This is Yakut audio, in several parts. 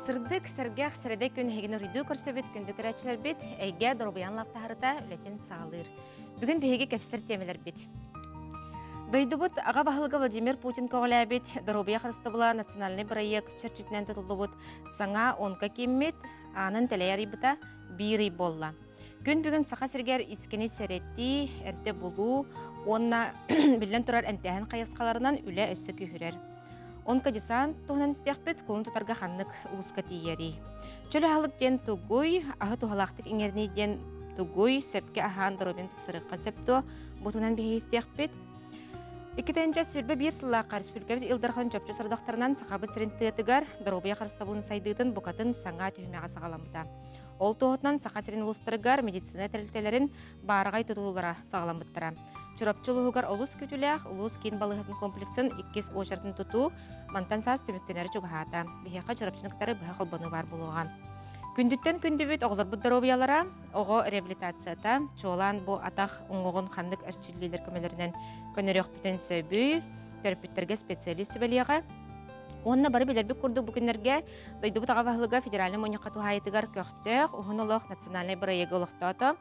Сырдык, сэргэх, сэрэдэй күн эһигини уруйдуу көрсөбүт, күндү көрөөччүлэрбит, эйгэ доруобуйан лаптаһарыта үлэтин саҕалыыр. Бүгүн биһиги кэпсэтэр тиэмэлэрбит. Дойдубут аҕа баһылыга Владимир Путин көҕүлээбит Доруобуйа харыстабыла национальнай бырайыак чэрчитинэн тутуллубут саҥа онко кииммит аанын тэлэйэ арыйбыта биир ый буолла. Күн бүгүн Саха сиригэр искини сэрэтии, эрдэ булуу уонна биллэн турар эмтээһин хайысхаларынан үлэ өссө күүһүрэр. Онкодесант туһунан истиэхпит, кулун тутарга ханнык улууска тиийэрий? Чөл аһылык диэн тугуй, аһы туһалаахтык иҥэринии диэн тугуй, сөпкө аһаан доруобуйаны тупсарыахха сөп дуо? Бу туһунан биһиги истиэхпит. 2021 сыллаахха республикабыт Ил Дархан чопчу сорудахтарынан Сахабыт сирин тыатыгар доруобуйа харыстабылын сайдыытын букатын саҥа түһүмэҕэ саҕаламмыта. Ол туоһутунан Саха сирин улуустарыгар медицина тэрилтэлэрин баараҕай тутуулара саҕаламмыттара. Чурапчы улууһугар олус күүтүүлээх улуус киин балыыһатын комплексын иккис уочаратын тутуу мантан саас түмүктэнэрэ чугаһаата. Биһиэхэ Чурапчыны кытары быһа холбонуу баар буолуоҕа. Күндүттэн күндүбүт оҕолорбут доруобуйалара, оҕо реабилитацията, чуолаан бу атах уҥуоҕун ханнык эрчиллиилэр көмөлөрүнэн көнөрүөхпүтүн сөбүй, төрөппүттэргэ специалист сүбэлиэҕэ. Уонна бары билэрбит курдук бу күннэргэ дойдубут аҕа баһылыга федеральнай мунньахха туһаайытыгар көхтөөх уһун олох национальнай бырайыагы олохтоото.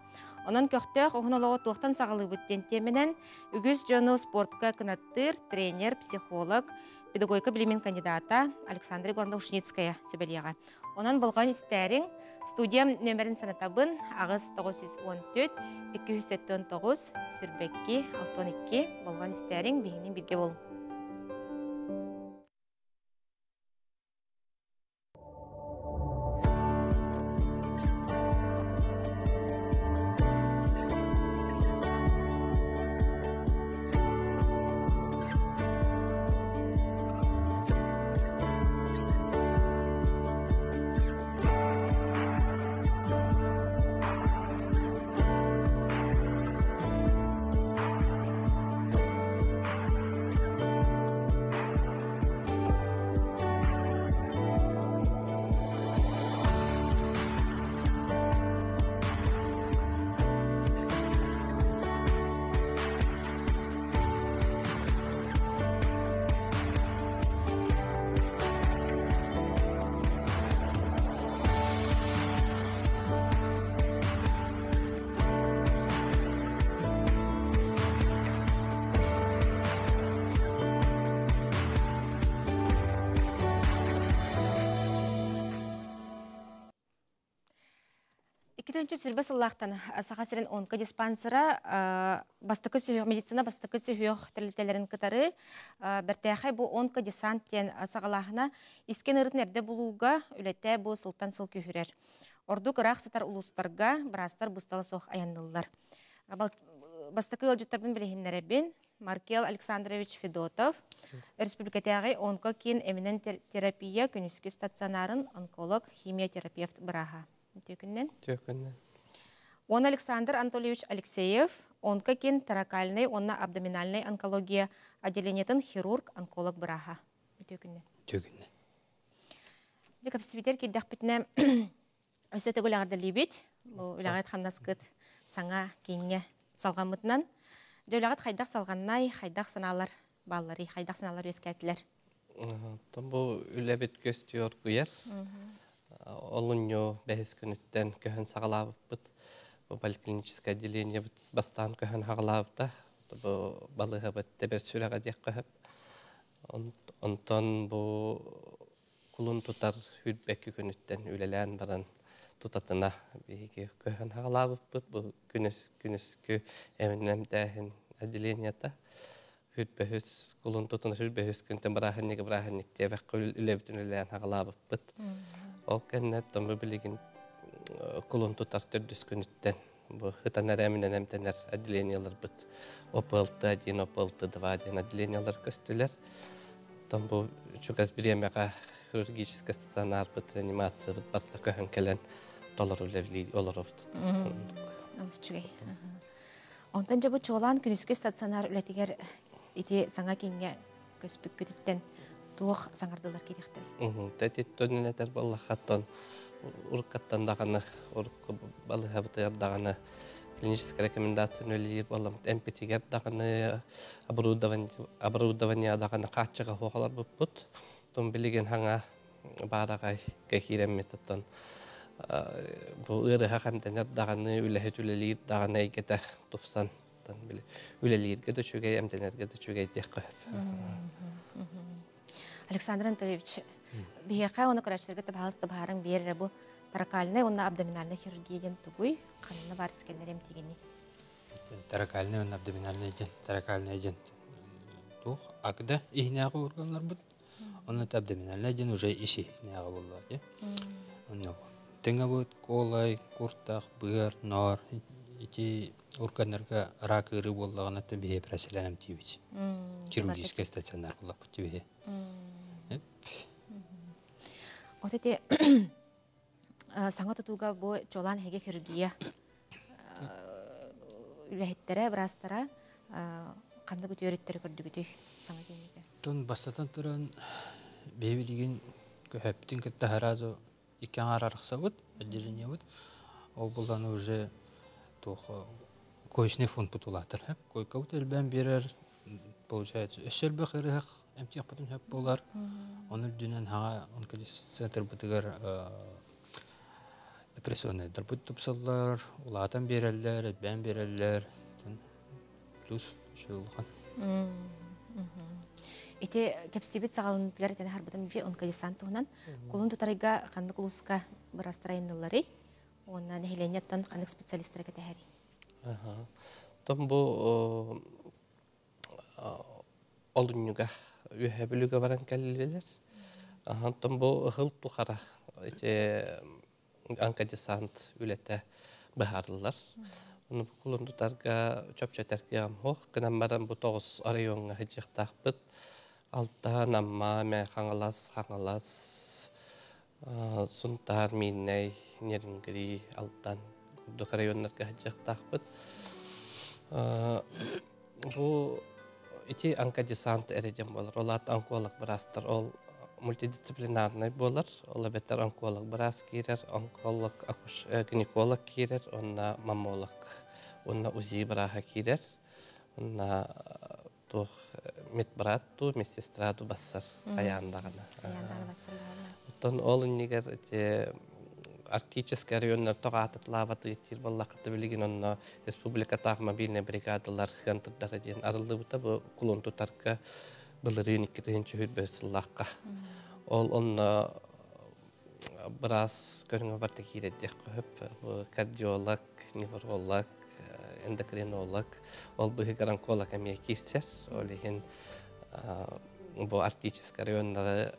Онон көхтөөх уһун олоҕу туохтан саҕалыыбыт диэн тиэмэнэн үгүс дьону спортка кынаттыыр тренер, психолог, педагогика билимин кандидата Александра Егоровна Ушницкая сүбэлиэҕэ. Онон болҕойон истээриҥ, студиям нүөмэрин санатабын 8 914 279 22 62 болҕойон истээриҥ, биһигини бииргэ буолуҥ. Иккитинчи сүрбэ сыллаахтан Саха сирин онкодиспансера бастакы сүһүөх медицина бастакы сүһүөх тэрилтэлэрин кытары бэртээхэй бу онкодесант диэн саҕалааһына искэн ыарытын эрдэ булууга үлэтэ бу сылтан сыл күүһүрэр. Ордук ыраах сытар улуустарга быраастар быыстала суох айанныыллар. Бастакы ыалдьыттарбын билиһиннэрэбин. Маркел Александрович Федотов, Республикатааҕы онко-киин эминэн терапия күнүскү стационарын онколог, химиотерапевт бырааһа. Үтүө Үтүө Он Александр Анатольевич Алексеев, онко-киин торакальнай уонна абдоминальнай онкология отделениетын хирург-онколог бырааһа. Үтүө күннэн. Үтүө күннэн. Дьэ кэпсэтибитэр киирдэхпитинэ өссө төгүл эҕэрдэлиибит. Бу үлэҕит хамнаскыт саҥа кииҥҥэ салҕаммытынан. Дьэ үлэҕит хайдах салҕаннай, хайдах санаалар баалларый, хайдах санаалар үөскээтилэр? Оттон бу үлэбит көстүү оргуйар. Олунньу бэһис күнүттэн көһөн саҕалаабыппыт. Бу поликлиническое отделениебыт бастаан көһөн саҕалаабыта. Бу балыыһабыт тэбэр сүрэҕэ диэххэ сөп. Онтон бу кулун тутар сүүрбэкки күнүттэн үлэлээн баран тутатына биһиги көһөн саҕалаабыппыт. Бу күнүс күнүскү эминэмтээһин отделениета сүүрбэһис кулун тутун сүүрбэһис күнтэн бырааһынньыгы бырааһынньык диэбэххэ үлэбитин үлэлээн саҕалаабыппыт. Ол кэннэ бу билигин кулун тутар төрдүс күнүттэн бу ытан эрэминэн эмтэнэр отделениеларбыт ОПЛТ-1, ОПЛТ-2 диэн отделениелар көстүлэр. Оттон бу чугас бириэмэҕэ хирургическай стационарбыт, реанимациябыт барыта көһөн кэлэн толору үлэлии олоробут. Олус үчүгэй. Онтон дьэ бу чуолаан күнүскү стационар үлэтигэр ити саҥа кииҥҥэ көспүккүтүттэн туох саҥардылар киириэхтэрэй? Тэтиттэн этэр буоллаххаттан уруккаттан даҕаны урукку балыыһабытыгар даҕаны клиническэй рекомендацияны үлэлиир буолламмыт эмпитигэр даҕаны оборудование даҕаны хааччаҕа суох олорбуппут. Тон билигин хаҥа баараҕай киирэммит оттон бу ыарыһах эмтэнэр даҕаны, үлэһит үлэлиир даҕаны эйгэтэ тупсан үлэлииргэ да үчүгэй, эмтэнэргэ да үчүгэй диэххэ сөп. Александр Анатольевич, биһиэхэ уонна көрөөччүлэргэ табаһалыс табаһарын биэрэрэ бу таракальнай уонна абдоминальнай хирургия диэн тугуй? Ханна баар сканер эмтигини? Таракальнай уонна абдоминальнай диэн, таракальнай диэн туох акда иһинээҕи органнарбыт. Онно абдоминальнай диэн уже ис иһинээҕи буолла дии. Онно тыҥабыт, куолай, куртах, быар, ноор ити органнарга рак ыарыы буоллаҕына биһи операциялаан эмтиибит. Хирургическай стационар буоллахпыт биһи. Вот эти саҥа тутууга бу чуолаан эһиги хирургия үлэһиттэрэ, быраастара ханнык үтүөрүттэри көрдүгүтүй саҥа киинигэ? Тон бастатан туран биһи билигин көһөптүн кытта сразу икки аҥаар арахсабыт, отделениебыт. Ол булан уже туох коечный фонд улаатар. Койкабыт элбээн биэрэр, получается, өссө элбэх ырыһах эмтиэхпитин сөп буолар. Оны үрдүнэн хаҥа онкодиспансербытыгар операционнайдарбыт тупсаллар, улаатан биэрэллэр, элбээн биэрэллэр. Плюс үчүгэй улахан. Ити кэпсэтиибит саҕаланыытыгар этэн аһарбытым дьи онкодесант туһунан. Кулун тутарыйга ханнык улууска быраастар айанныылларый? Уонна нэһилиэнньэттэн ханнык специалистары кэтэһэрий? Том бу олунньуга Үөһээ Бүлүүгэ баран кэллилэр. Онтон бу ыһыл тухара ити онкодесант үлэтэ быһаарыллар. Ону бу кулун тутарга чопчу суох гынан баран бу тоҕус оройуоҥҥа сылдьыахтаахпыт. Алтан, Амма, Мэ, Хаҥалас, Хаҥалас, Сунтаар, Мииннэй, Нерюнгри, Алдан курдук районнарга сылдьыахтаахпыт. Бу ити онкодесант эрэ диэн буолар. Ол аата онколог быраастар ол мультидисциплинарнай буолар. Ол эбэтэр онколог быраас киирэр, онколог, гинеколог киирэр, уонна маммолог, уонна УЗИ бырааһа киирэр. Уонна туох медбрат дуу, медсестра дуу бассар хайаан даҕаны. Хайаан даҕаны бассар Оттон ол иннигэр ити арктическай районнар тоҕо аатытлаабат ыйытыыр буоллаххыта билигин онно республикатаах мобильнай бригадалар хыантырдара диэн арыллыбыта бу кулун тутарга былырыын 2021 сыллаахха. Ол онно быраас көрүҥэ барыта киирэр диэххэ сөп. Бу кардиолог, невролог, эндокринолог, ол быһыгар онколог эмиэ киирсэр. Ол иһин бу арктическай районнары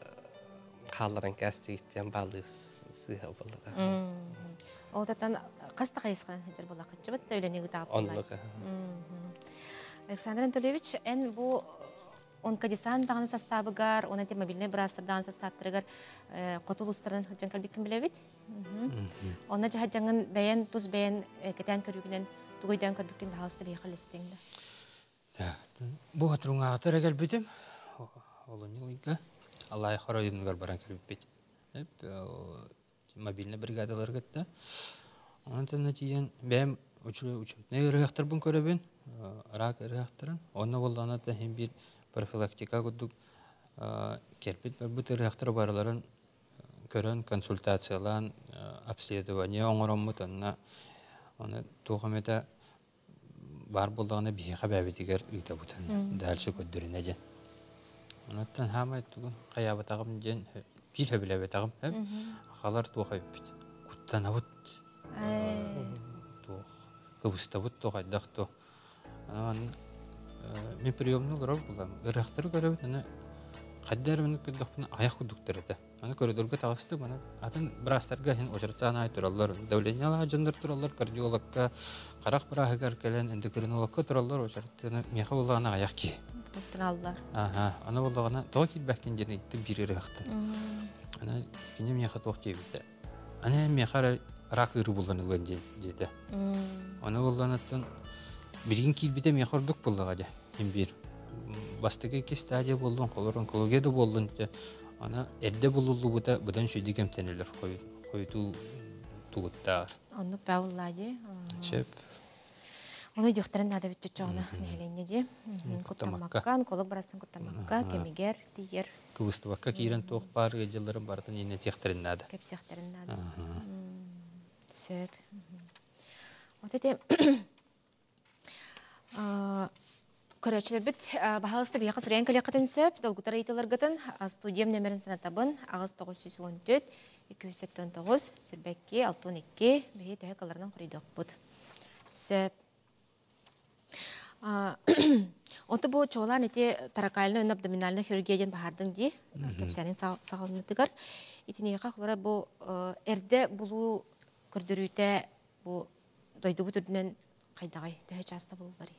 хаалларан кээстигиттэн баалыы сыыһа буоллара. Ол татан хас да хайысханан сылдьар буоллаххытчыбыт да үлэни Оннук. Александр Анатольевич, эн бу онкодесант даҕаны састаабыгар, уонна мобильнай быраастар даҕаны састааптарыгар хоту улуустарынан сылдьан кэлбиккин билэбит. Онно дьаһадьаҥын бэйэн тус бэйэн кэтээн көрүүгүнэн тугу өйдөөн көрбүккүн баһаалыста биһиэхэ үллэстиҥ да. Бу Хатырыҥаҕытар кэлбитим. Олунньу ыйга Аллаайах оройуонугар баран кэлбиппит. Мобильнай бригадалары кытта. Онтон тиийэн бэйэм учебнай ырыһахтарбын көрөбүн, рак ырыһахтарын. Онно буоллаҕына да иһин биир профилактика курдук кэлбит барбыт ырыһахтары барыларын көрөн, консультациялаан, обследование оҥороммут онно оны туох эмэтэ баар буоллаҕына биһиэхэ бэйэбитигэр ыытабыт дальше көрдөрүнэ диэн. Онуттан хаамай тугун хайаабатаҕым диэн биир сөбүлээбэтэҕим ахалар туох эбиппит куттанабыт туох кыбыстабыт туох хайдах туох анан мен приемный олорор булам ырыахтары көрөбүт аны хайда эрэ көрдөхпүнэ айах курдуктар этэ Аны коридорга таҕыстым, аны атын быраастарга иһин очередтаан аайы тураллар. Давлениелаах дьоннор тураллар, кардиологка, харах бырааһыгар кэлэн эндокринологка тураллар, очередтаны миэхэ буоллаҕына аҕыйах киһи. Тураллар. Аха, аны буоллаҕына тоҕо киирбэккин диэн ыйыттым биир ырыахтан. Аны кини миэхэ туох диэбитэ. Аны миэхэ эрэ рак ыарыы буллан ылыан диэтэ. Аны буолланыттан билигин киирбитэ миэхэ ордук буоллаҕа дьэ. Ким биир бастакы икки стадия буоллун, холор онкология да буоллун дьэ Аны эрдэ булуллубута быдан сүдү кэмтэнэлэр хойутуу тугуттааҕар. Оннук бауллаа дии. Сөп. Оны өйдүөхтэрин наада эбит чоччоҕуна нэһилиэнньэ дии. Куттаммакка. Куттаммакка, онколог быраастан куттаммакка, кэмигэр тиийэр. Кыбыстыбакка киирэн туох баар ыалдьалларын барытын иинэтиэхтэрин наада. Кэпсиэхтэрин наада. Сөп. Вот эти Көрөөччүлэрбит баһаалыста биһиэхэ суруйан кэлиэххитин сөп. Долгутар ыйытыыларгытын студиям нөмерин санатабын. 8 914 279 22 62 биһи төһө кыларынан хоруйдуохпут. Сөп. Онто бу чуолаан ити торакальнай уонна абдоминальнай хирургия диэн баһаардыҥ дии кэпсээнин саҕаланытыгар. Итиниэхэ холоро бу эрдэ булуу көрдөрүүтэ бу дойдубут үрдүнэн хайдаҕай төһө чааста булулларый?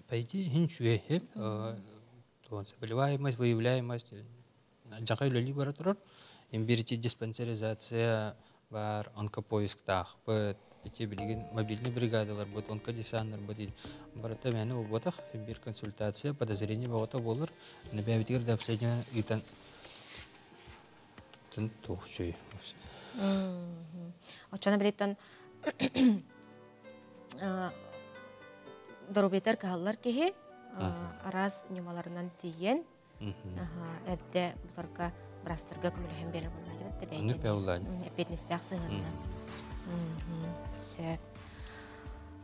По идее, иһин үчүгэй заболеваемость, выявляемость дьаҕай үлэлии бара турар. Имбирити диспансеризация бар, онкопоисктаахпыт, ити билигин мобильный бригадаларбыт, онкодесаннарбыт барыта мээнэ буолбатах. Бир консультация, подозрение бөҕөтө буолар. Бэйэбитигэр да обследование ыытан туох үчүгэй. Оччоно билиттэн доруобуйатыгар кыһаллар киһи араас ньымаларынан тиийэн эрдэ буларга быраастарга көмөлөһөн биэрэр буоллаа диэбит Оннук бэйэтин эппиэтинэстээх сыһыанынан. Сөп.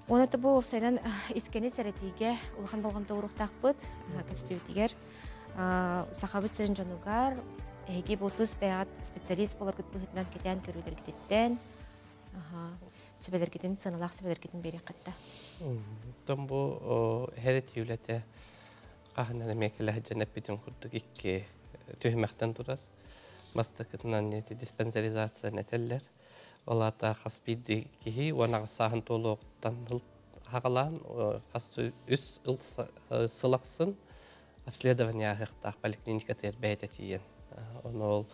Уонна бу уопсайынан искэни сэрэтиигэ улахан болҕомто ууруохтаахпыт кэпсэтиибитигэр Сахабыт сирин дьонугар эһиги бу тус бэйэҕит специалист буоларгыт быһыытынан кэтээн көрүүлэргититтэн сүбэлэргитин, сыаналаах сүбэлэргитин биэриэххит да. Оттон бу һэрэтии үлэтэ хаһан эмиэ кэлэ сылдьан эппитим курдук икки түһүмэхтэн турар. Бастакытынан диспансеризацияны этэллэр. Ол аата хас биирдии киһи 18 сааһын туолуоҕуттан хаҕалаан хас үс сыл ахсын обследование ааһыахтаах поликлиникатыгар бэйэтэ тиийэн. Ону ол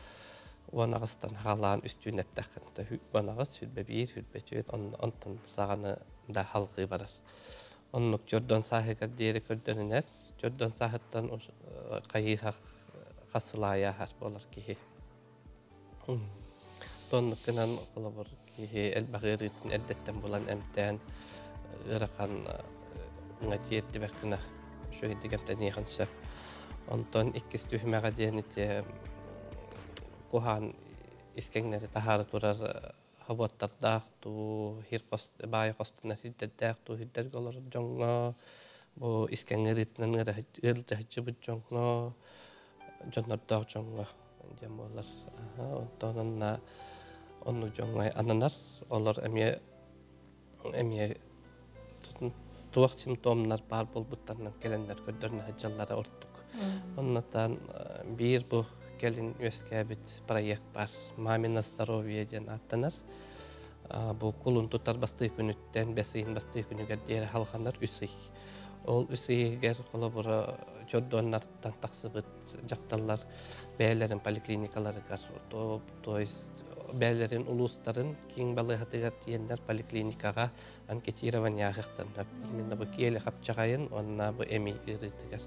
18-тан хаалаан үстүүн эптэххин 18, 21, 24 онтон саҕаны да халҕыы барар. Оннук 40 сааһыгар диэри көрдөрүнэр. 40 сааһыттан хайыһах хас сыл аайы ааһар буолар киһи. Тоннук гынан холобур киһи элбэх ыарыытын эрдэттэн булан эмтээн ыарахан тиэрдибэт гына үчүгэйдик эмтэниэхин сөп. Онтон иккис түһүмэҕэ диэн ити куһаан искэҥнэри таһаара турар хобуоттардаах дуу, баай хостонор сирдэрдээх дуу сирдэргэ олорор дьоҥҥо, бу искэҥ ыарыытынан ыалдьаһыччыбыт дьоҥҥо, дьоннордоох дьоҥҥо диэн буолар. Онтон онно оннук дьоҥҥо ананар. Олор эмиэ эмиэ туох симптомнар баар буолбуттарынан кэлэннэр көрдөрүнэ сылдьаллара ордук. Оннотон биир бу кэлин үөскээбит проект бар. «Мамино здоровье» диэн ааттанар. Бу кулун тутар бастыы күнүттэн бэс ыйын бастыы күнүгэр диэри халҕанар үс ый. Ол үс ыйыгар холобура чордуоннартан тахсыбыт дьахталлар бэйэлэрин поликлиникаларыгар, то, то есть бэйэлэрин улуустарын киин балыыһатыгар тиийэннэр поликлиникаҕа анкетирование ааһыахтарын именно бу киэли хапчаҕайын уонна бу эми ыарыытыгар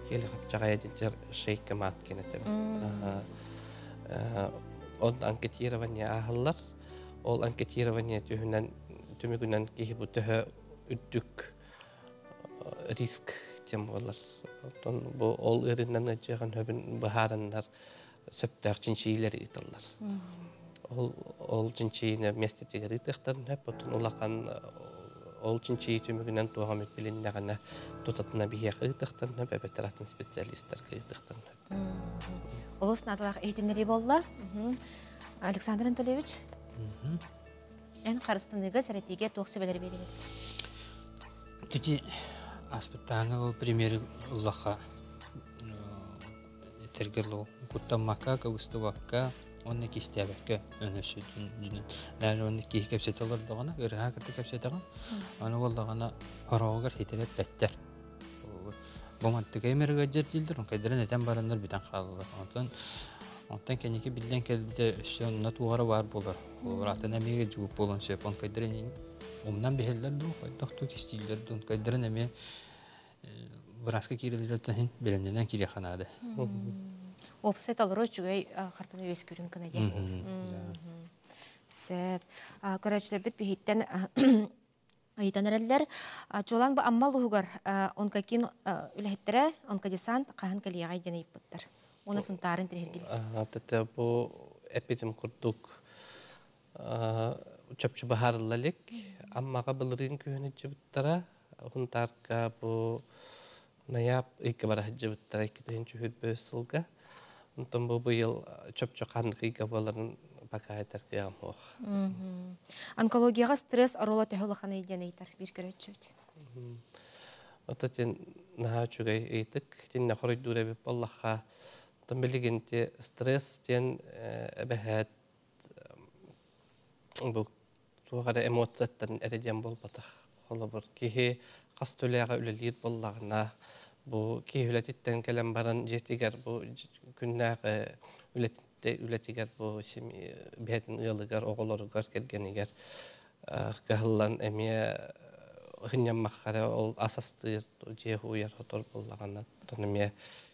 киэли хапчаҕайа диэн шейка маткин этим. Он анкетирование ааһаллар. Ол анкетирование түһүнэн түмүгүнэн киһи бу төһө үрдүк риск диэн буолар. Оттон бу ол ыарыынан ыалдьыаҕын сөбүн быһаараннар сөптөөх чинчийиилэри ыыталлар. Ол ол чинчийиини миэстэтигэр ыытыахтарын сөп, оттон улахан ол чинчийии түмүгүнэн туох эмит билиннэҕинэ тутатына биһиэхэ ыытыахтарын сөп, эбэтэр атын специалистарга ыытыахтарын сөп. Олус наадалаах иһитиннэрии буолла. Александр Анатольевич, эн харыстаныыга сэрэтиигэ туох сүбэлэри биэриҥ? Түти аспыттааҥы ол примери ыллаха этэргэ куттаммакка, кыбыстыбакка, уонна кистээбэккэ өнөсүтүн даже онно киһи кэпсэтэ олордоҕуна, ырыһаа кытта кэпсэтэҕин, аны буоллаҕына хороҕугар хитирэппэттэр. Бу мантыка эмэргэдьэр дииллэр, онкайдарын этэн бараннар бүтэн хаалаллар. Онтон онтон кэнники биллэн кэлбитэ өссө онно туоҕара баар буолар. Холобур, атын эмиэ жууп буолуон сөп. Онкайдарын умнан биһэллэр дуу, хайдах дуу кистииллэр дуу, онкайдарын эмиэ бырааска киирэллэртэн бэлэмнэнэн киириэххэ наада. Уопсай толору үчүгэй хартаны үөскүүрүн кына диэн. Сөп. Көрөөччүлэрбит биһиттэн ыйытан эрэллэр. Чуолаан бу Амма улууһугар онкокин үлэһиттэрэ онкодесант хаһан кэлиэҕэй диэн ыйыппыттар. Уонна Сунтаарын тириһиргилэр. Тete бу эппитим курдук чопчу быһаарылла илик. Аммаҕа былырыын күһүн илдьибиттэрэ. Сунтаарга бу Найаап ыйга бара сылдьыбыттара 2023 сылга. Онтон бу быйыл чопчу ханнык ыйга буоларын пока этэр кыаҕым суох. Онкологияҕа стресс оруола төһө улаханый диэн ыйытар биир көрөөччүбүт. Ото тин наһаа үчүгэй ыйытык. Тиннэ хоруйдуур эбит буоллахха, оттон билигин ти стресс диэн эбэһээт бу туох эрэ эмоцияттан эрэ диэн буолбатах. Холобур, киһи хас түлээҕэ үлэлиир буоллаҕына, бу киһи үлэтиттэн кэлэн баран дьиэтигэр бу күннээҕи үлэтигэр бу бэйэтин ыалыгар, оҕолоругар, кэргэнигэр кыһаллан эмиэ һынньаммакка эрэ ол ас астыыр, дьиэ ууйар, хотор буоллаҕына, оттон эмиэ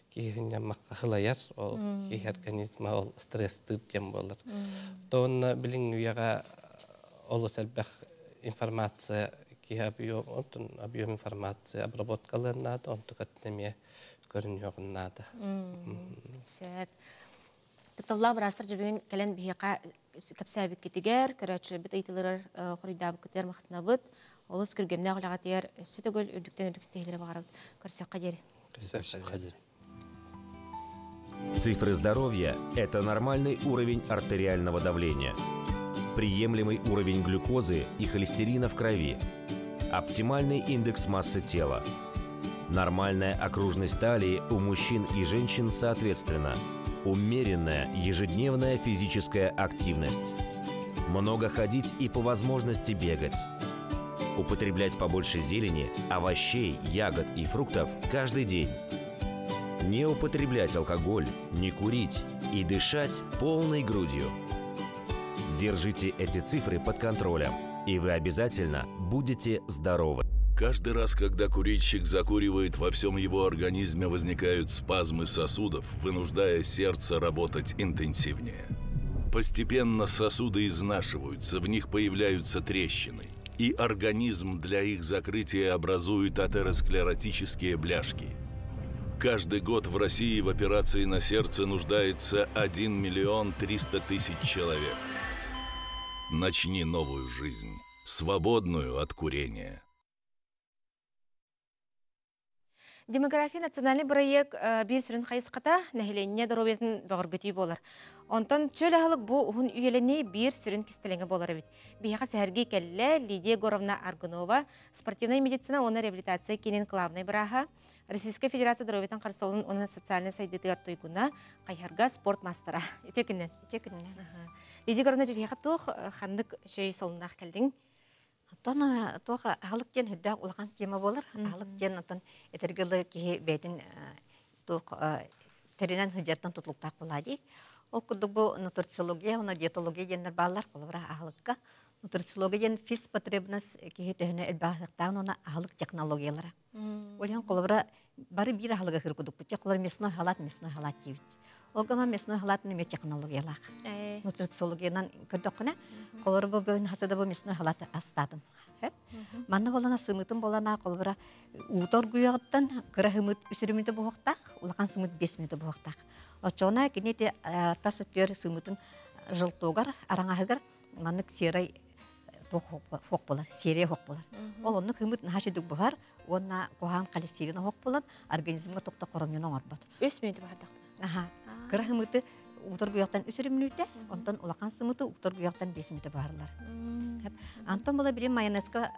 киһи һынньаммакка сылайар, ол киһи организма ол стресстыыр диэн буолар. Уонна билиҥҥи үйэҕэ олус элбэх информация киһи объем, онтон объем информация обработкалыан наада, онтукатын эмиэ көрүнүөҕүн наада. Сөп. Тапталлаах быраастар дьэ кэлэн биһиэхэ кэпсээбиккитигэр, көрөөччүлэрбит ыйытыыларыгар хоруйдаабыккытыгар махтанабыт. Олус күргүөмнээх үлэҕитигэр өссө төгүл үрдүктэн үрдүк ситиһиилэри баҕарабыт. Көрсүөххэ диэри. Көрсүөххэ диэри. Цифры здоровья – это нормальный уровень артериального давления, приемлемый уровень глюкозы и холестерина в крови, оптимальный индекс массы тела, нормальная окружность талии у мужчин и женщин соответственно, умеренная ежедневная физическая активность, много ходить и по возможности бегать, употреблять побольше зелени, овощей, ягод и фруктов каждый день, не употреблять алкоголь, не курить и дышать полной грудью. Держите эти цифры под контролем, и вы обязательно будете здоровы. Каждый раз, когда курильщик закуривает, во всем его организме возникают спазмы сосудов, вынуждая сердце работать интенсивнее. Постепенно сосуды изнашиваются, в них появляются трещины, и организм для их закрытия образует атеросклеротические бляшки. Каждый год в России в операции на сердце нуждается 1 миллион 300 тысяч человек. Начни новую жизнь, свободную от курения. Демография национальный бырайыак биир сүрүн хайысхата нэһилиэнньэ доруобуйатын бөҕөргөтүү буолар. Онтон чөл аһылык бу уһун үйэлэнии биир сүрүн кистэлэҥэ буолар эбит. Биһиэхэ сэһэргии кэллэ Лидия Егоровна Аргунова, спортивнай медицина уонна реабилитация киинин главнай бырааһа, Российскай Федерация доруобуйатын харыстабылын уонна социальнай сайдыытыгар туйгуна, хайыһарга спорт маастара. Үтүө күнүнэн. Үтүө күнүнэн. Лидия Егоровна, биһиэхэ туох ханнык шөй солуннаах кэллиҥ? Оттон туох аһылык диэн үрдээх улахан тема буолар. Аһылык диэн оттон этэргэ дылы киһи бэйэтин туох тэринэн сылдьартан тутулуктаах буолаа дии. Ол курдук бу нутрициология уонна диетология диэннэр бааллар. Холобура аһылыкка нутрициология диэн физпотребность киһи төһөнү элбэх аһыахтааҕын уонна аһылык технологиялара. Ол иһин холобура бары биир аһылыгы аһыыр курдукпут. Чэ, холобура мясной халат, мясной халат диибит. Ол гынан мясной халат эмиэ технологиялаах. Нутрициологиянан көрдөххүнэ, холобура бу бүгүн хаса да бу мясной халат астаатым. Манна болана сымытын болана холобура уута оргуйаҕыттан кыра сымыт үс мүнүүтэ буһуохтаах, улахан сымыт 5 мүнүүтэ буһуохтаах. Оччоҕуна кини ити тас өттүгэр сымытын желтогар, араҥаһыгар маннык серай туох буолар, серия оһох буолар. Ол оннук ымыт наһаа сүдүк буһар уонна куһаҕан холестерин оһох буолан организмҥа тохто хоромньуну оҥорбот. Үс мүнүүтэ баһардахпына. Аха. Кыра ымыты утар гуйахтан үс мүнүүтэ, онтон улахан сымыты утар гуйахтан 5 мүнүүтэ буһарлар. Антон була били майонезка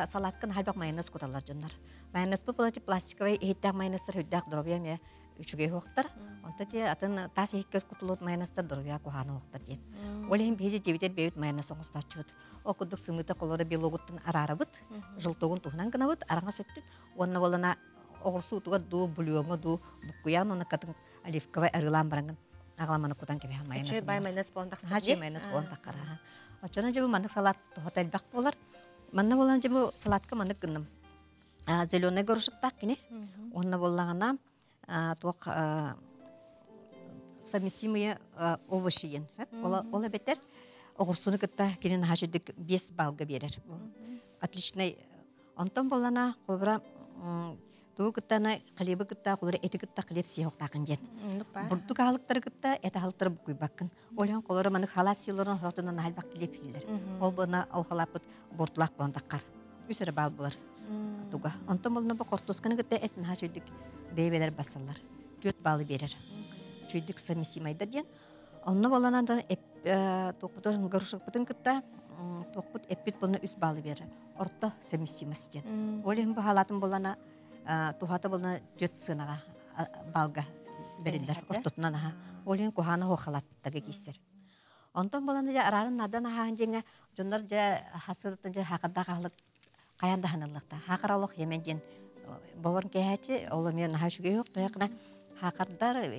салатка наһаа элбэх майонез куталлар дьоннор. Майонез була пластиковай иһиттээх майонезтар үрдээх доруобуйа эмиэ үчүгэй уохтар. Онто те атын таас иһиккэ кутулут майонезтар доруобуйа куһаана уохтар диэн. Ол иһин биһиги дьиэбитэр бэйэбит майонез оҥостооччубут. Ол курдук сымыыта холоро белогуттан араарабыт, желтогун туһунан гынабыт, араҥас өттүн уонна болана оҕурсуутугар дуу, бульоҥҥа дуу буккуйаан уонна катын оливковай арыылаан бараҥын аҕаламаны кутан кэбиһэн майонез. Үчүгэй бай майонез буолан тахсар. Үчүгэй майонез буолан таххар. Оччоно дьэ бу маннык салат туһата элбэх буолар. Манна буолан дьэ бу салатка маннык гынным. Зеленый горошектаах кини. Уонна буоллаҕына туох совместимые овощи диэн. Ол эбэтэр оҕурсуну кытта кини наһаа үчүгдүк 5 баллга биэрэр. Отличный. Онтон боллана холобура тугу кыттана хлебы кытта холобура эти кытта хлеб сиэхтаахын диэн. Бурдук аһылыктары кытта эт аһылыктары букуйбаккын. Ол иһин холобура маны халаат сиилэрин хоротунан наһаа хлеб сииллэр. Ол буна ол халааппыт буортулаах буолан таххар. Үс эрэ баал булар туга. Онтон боллана бу хортуосканы кытта эт наһаа үчүгдүк бэйбэлэр басаллар. 4 баллы биэрэр. Үчүгдүк совместимайдар диэн. Онно боллана да туохпутун горошокпутун кытта туохпут эппит болна 3 баллы биэрэр. Орто совместимость диэн. Ол иһин бу халаатын боллана тухата болна 4 сыанаға балга бериллер ортотунан аха. Ол иһин кухана хо халаттага киистер. Онтон болана жа арарын надан ахаан жеңе дьоннор жа хасырытын жа хакарда хахлык каян да ханыллыкта. Хакар олох емен ден боворн кэхачи ол мен наха үчүгэй yok тоякына хакардар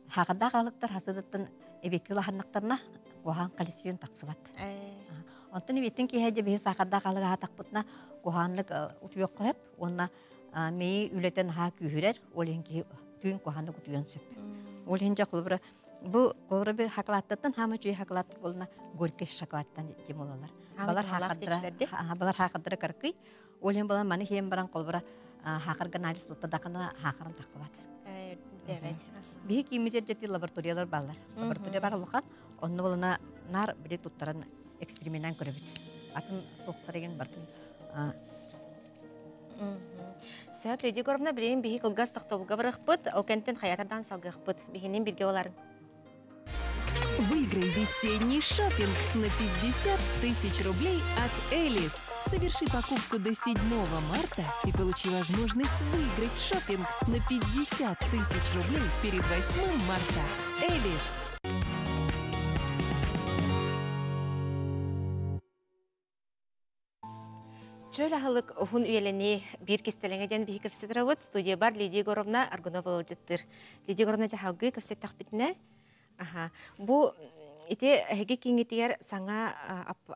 хакарда халыктар хасырытын эбекки лаханнактарна кухан холестерин тахсыбат. Онтон эбеттин киһэ биһи саахардаах аһылык аһатахпытына куһааннык утуйуох хөп уонна мэйи үлэтэн аһаа күүһүрэр, ол иһин киһи түүн куһааннык утуйуон сөп. Ол иһин дьэ холобура бу холобура би шоколадтан хаама үчүгэй шоколад буолна горький шоколадтан дим болалар. Балар хаахардара балар хаахардара каркый. Ол иһин балар маны хиэн баран холобура хаахарга анализ тутта дакана хаахарын таххыбат. Биһи кииммитер дьэти лабораториялар баллар. Лаборатория бар улахан, онно болана нар били туттаран экспериментан көрөбүт. Атын туохтар еген бартын Сөп, Лидия Егоровна, билигин биһи кылгас тохтобулга барыахпыт, ол кэнтэн хайатардан салгыахпыт. Биһинин бирге оларын. Выиграй весенний шопинг на 50 тысяч рублей от Элис. Соверши покупку до 7 марта и получи возможность выиграть шопинг на 50 тысяч рублей перед 8 марта. Элис. Чөл аһылык уһун үйэлэни биир кистэлэҥэ диэн биһи кэпсэтэрабыт. Студия бар Лидия Егоровна Аргунова ыалдьыттыыр. Лидия Егоровна дьаһалгыы кэпсэттэхпитинэ, аха, бу ити эһиги кииҥҥитигэр саҥа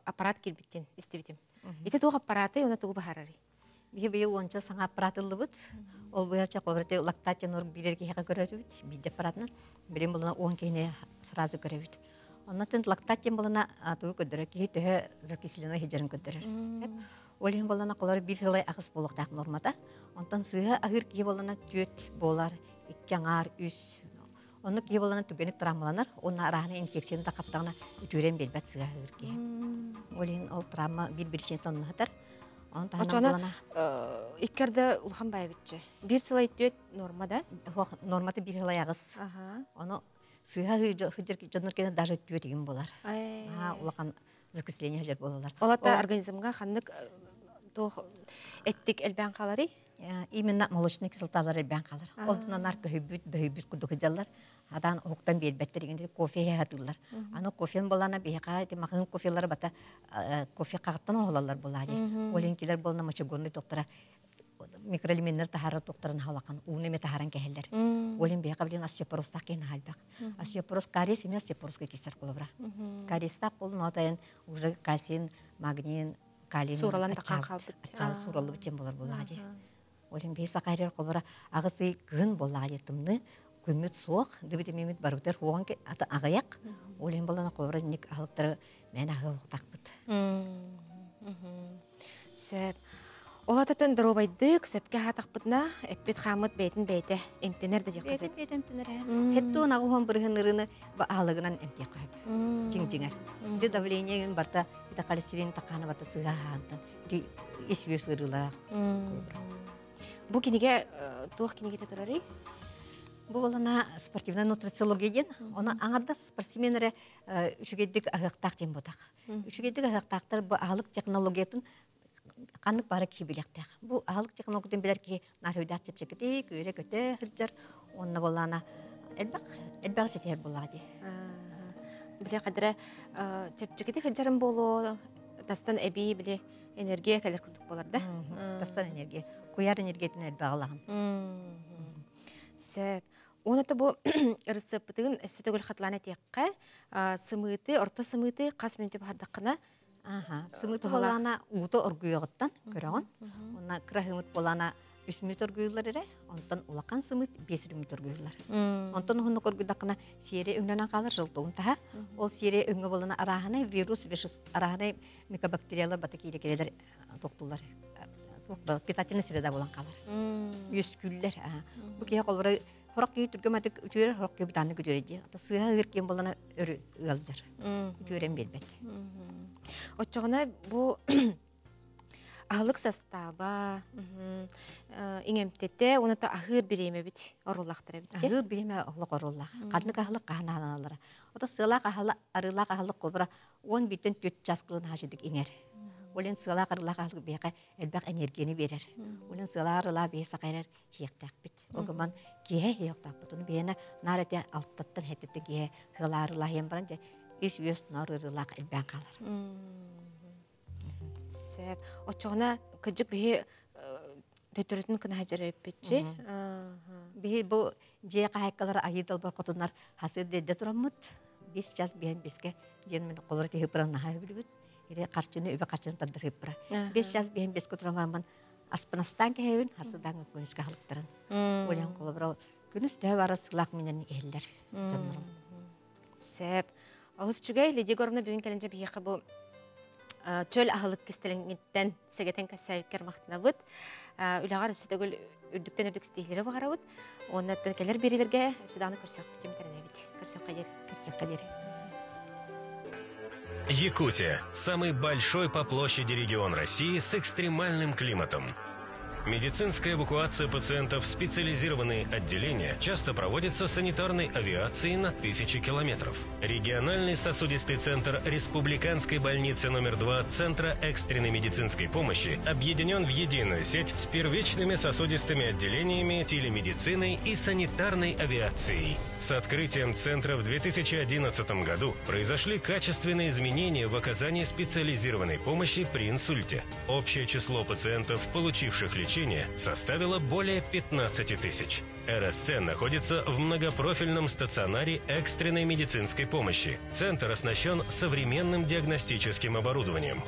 аппарат киирбиттин истибитим. Ити туох аппараты уонна тугу баһарарый? Биһи быйыл уонча саҥа аппарат ыллыбыт. Ол быйылча холобур лактат норм биирэр киһиэхэ көрөтүбүт. Биирдэ аппаратынан. Билин булана 10 киһини сразу көрөбүт. Оннотон лактат диэн булана тугу көрдөрөр киһи төһө закислена сылдьарын көрдөрөр. Ол иһин болана колор биир сылай аҕыс буолуохтаах нормата. Онтон сыыһа аһыыр киһи болана түөт буолар, икки аҥаар, үс. Онно киһи болана түгэнник травмаланар, уонна арааһына инфекцияны да хаптаҕына үтүөрэн биэрбэт сыыһа аһыыр киһи. Ол иһин ол травма биир биричиэнэ онно сытар. Онон таһынан болана иккерде улахан баайбытчы. Биир сылай түөт норма да? Нормата биир сылай аҕыс. Ону сыыһа сылдьар дьоннор кэнэ даже түөтигин болар. Улахан закисление сылдьар болалар. Ол ата организмга ханнык туох эттик элбээн хааларый? Именно молочный кислоталар элбээн хаалар. Ол нар көһүйбүт, бөһүйбүт курдук сылдьаллар. Адан уһуктан биэрбэттэр игин кофе хатыыллар. Аны кофен болана биһиэхэ ити махын кофелары бата кофе хаҕыттан оһолаллар буолаа дии. Ол иһин болна мочегонный доктора микроэлементтер таһаарар туохтарын халахан ууну эме таһааран кэһэллэр. Ол иһин биһиэхэ билин остеопорозтаах киһин хаалбах. Остеопороз кариес эмиэ остеопорозка киирсэр холобура. Кариестаах болун отайын уже кальцин, магний, калий сууралан тахаан хаалбыт. Аччаабыт суураллыбыт диэн болар буоллаҕа дии. Ол иһин биһи саха холобура аҕыс ый кыһын буоллаҕа дии тымныы күммүт суох, дыбыт эмиэмит барыбытар хуоҕан аты аҕыйах. Ол иһин боллана холобура инник аһылыктары мээн аһыы уохтаахпыт. Сөп. Ол ататын доруобайдык, сөпкө аһаатахпытына, эппит хааммыт бэйэтин бэйэтэ эмтэнэр да диэххэ сөп. Бэйэтин бэйэтэ эмтэнэр ээ. Хеттуун аҕыһон бырыһын ырыны аһылыгынан эмтиэххэ сөп. Чиҥ-чиҥэр. Ити давление барта ити холестерин тахаана барта сыыһа аһаантан. Ити ис үөс ыарыылаах. Бу кинигэ туох кинигэтэ турарый? Бу болана спортивная нутрициология диэн. Оны аҥардас спортсмен эрэ үчүгэйдик аһыахтаах диэн ботах. Үчүгэйдик аһыахтаахтар бу аһылык технологиятын ханнык баара киһи билиэхтээх. Бу аһылык технологиятын билэр киһи наар өйдөөх чэпчэкитик, үөрэ-көтө сылдьар. Уонна буоллаана элбэх элбэҕи ситиһэр буоллаҕа дии. Били хадара чэпчэкитик сылдьарым буолуо, тастан эбии били энергия кэлэр курдук буолар да? Тастан энергия. Куйаар энергиятын элбэҕи ылаҕын. Сөп. Уонна бу ырысыаппытыгын өссө төгүл хатылаан этиэххэ, сымыыты, орто сымыыты хас мүнүүтэ баһардаххына Сымыыты болаана уута оргуйоҕуттан көрөҕүн. Уонна кыра сымыт болаана Үс мүнүүт оргуйуллар эрэ, онтон улахан сымыыт 5 мүнүүт оргуйуллар. Онтон уһуннук оргуйдаххына сиэрэ өҥнөнөн хаалар желтогун таһа. Ол сиэрэ өҥө болана арааһынай вирус, арааһынай микобактериялар бата киирэ кирелер тохтулар. Питательный среда болан хаалар. Үөскүүллэр. Бу киһи холбора хорок киһи түргэматык үтүөрэр, хорок киһи бытааннык үтүөрэр дии. Сыыһа ыыр киэн болана өрү ыалдьар. Үтүөрэн биэрбэт. Оччоҕуна бу аһылык састааба, иҥэмтэтэ уонна аһыыр бириэмэбит оруоллаахтар эбит. Аһыыр бириэмэ олох оруоллаах. Ханнык аһылык хаһан аһаналлара. Ото сыалаах аһылык, арыылаах аһылык холбура 11-тэн 4 час кылын хаачыдык иҥэр. Олен сыалаах арыылаах аһылык биһиэхэ элбэх энергияны биэрэр. Олен сыалаах арыылаах биһи саха эрэр хиэхтээхпит. Ол гынан киэһэ хиэхтаахпыт. Ону биһиэнэ наар этэ алтаттан хэттиттэн киэһэ сыалаарылаах иһэн баран дьэ ис үөс наар ыарыылаах элбээн хаалар. Сөп. Оччоҕуна кырдьык биһи төттөрүтүн кынаһа дьарыйыппытчи. Биһи бу дьиэ хаһаайкалара айыы далбар хотуннар хасыр дэрдэ тураммыт. Бис час биһэн биске диэн мин холор тиһиппыран наһаа билбит. Или харчыны үбэ харчыны тардар хыппыра. Бес час биһэн биске турамаммын аспынастаан кэһэбин хасыдаан күнүскэ халыктарын. Олен холобура күнүс төһө бара сылаах минен иһиллэр дьоннорум. Сөп. Олус үчүгэй, Лидия Егоровна бүгүн кэлэн биһиэхэ бу чөл аһылык кистэлэҥиттэн сэгэтэн кэссээбиккэр махтанабыт. Үлэҕэр өссө төгүл үрдүктэн үрдүк ситиһиилэри баҕарабыт. Уонна кэлэр биэриилэргэ өссө даҕаны көрсөхпүт дьэмтэрэнэбит. Көрсөххө диэри. Көрсөххө диэри. Якутия – самый большой по площади регион России с экстремальным климатом. Медицинская эвакуация пациентов в специализированные отделения часто проводится санитарной авиацией на тысячи километров. Региональный сосудистый центр Республиканской больницы номер 2 Центра экстренной медицинской помощи объединен в единую сеть с первичными сосудистыми отделениями, телемедициной и санитарной авиацией. С открытием центра в 2011 году произошли качественные изменения в оказании специализированной помощи при инсульте. Общее число пациентов, получивших лечение, составило более 15 тысяч. РСЦ находится в многопрофильном стационаре экстренной медицинской помощи. Центр оснащен современным диагностическим оборудованием.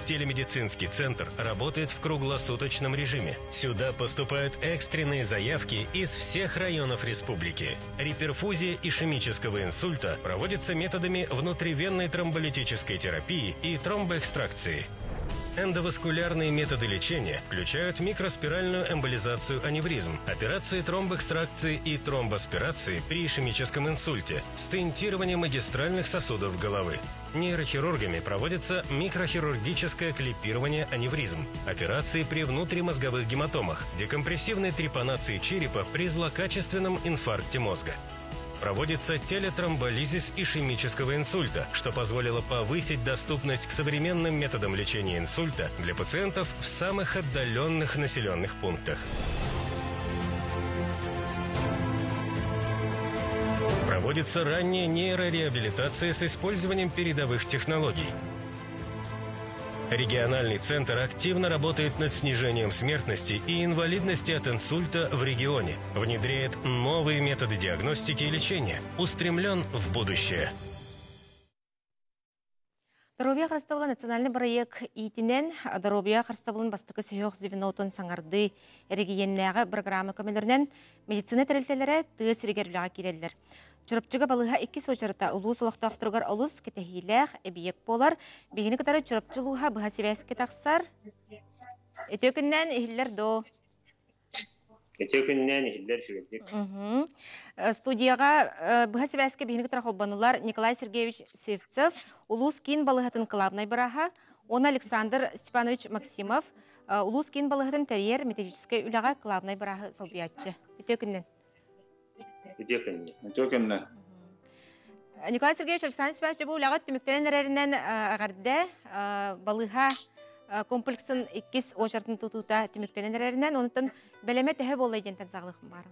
Телемедицинский центр работает в круглосуточном режиме. Сюда поступают экстренные заявки из всех районов республики. Реперфузия ишемического инсульта проводится методами внутривенной тромболитической терапии и тромбоэкстракции. Эндоваскулярные методы лечения включают микроспиральную эмболизацию аневризм, операции тромбоэкстракции и тромбоспирации при ишемическом инсульте, стентирование магистральных сосудов головы. Нейрохирургами проводится микрохирургическое клипирование аневризм, операции при внутримозговых гематомах, декомпрессивной трепанации черепа при злокачественном инфаркте мозга. Проводится телетромболизис ишемического инсульта, что позволило повысить доступность к современным методам лечения инсульта для пациентов в самых отдаленных населенных пунктах. Проводится ранняя нейрореабилитация с использованием передовых технологий. Региональный центр активно работает над снижением смертности и инвалидности от инсульта в регионе, внедряет новые методы диагностики и лечения, устремлен в будущее. Доруобуйа харыстабыла национальный бырайыак иитинэн доруобуйа харыстабылын бастакы сүһүөх звенотун саҥардыы эрэгийиэннээҕи бырагыраама көмөлөрүнэн медицина тэрилтэлэрэ тыа сиригэр үлэҕэ киирэллэр. Чурапчыга балыыһа иккис уочарата улуус олохтоохторугар олус кэтэһиилээх эбийиэк буолар. Биһигини кытары Чурапчы улууһа быһа сибээскэ тахсар. Үтүө күннээн иһиллэр доо. Үтүө күннээн иһиллэр үчүгэйдик. Студияҕа быһа сибээскэ биһини кытары холбонулар Николай Сергеевич Сивцев, улуус киин балыыһатын кылаабынай бырааһа, уонна Александр Степанович Максимов, улуус киин балыыһатын тэрийэр методическай үлэҕэ кылаабынай бырааһы солбуйааччы. Үтүө күннэн. Үтүө күннэн. Үтүө күннэн. Николай Сергеевич, Александр Степанович, бу үлэҕэ түмүктэнэн эрэринэн эҕэрдэ балыыһа комплексын иккис очередын тутуута түмүктэнэн эрэринэн, онтон бэлэмэ төһө буолла диэнтэн саҕалыахым баарым.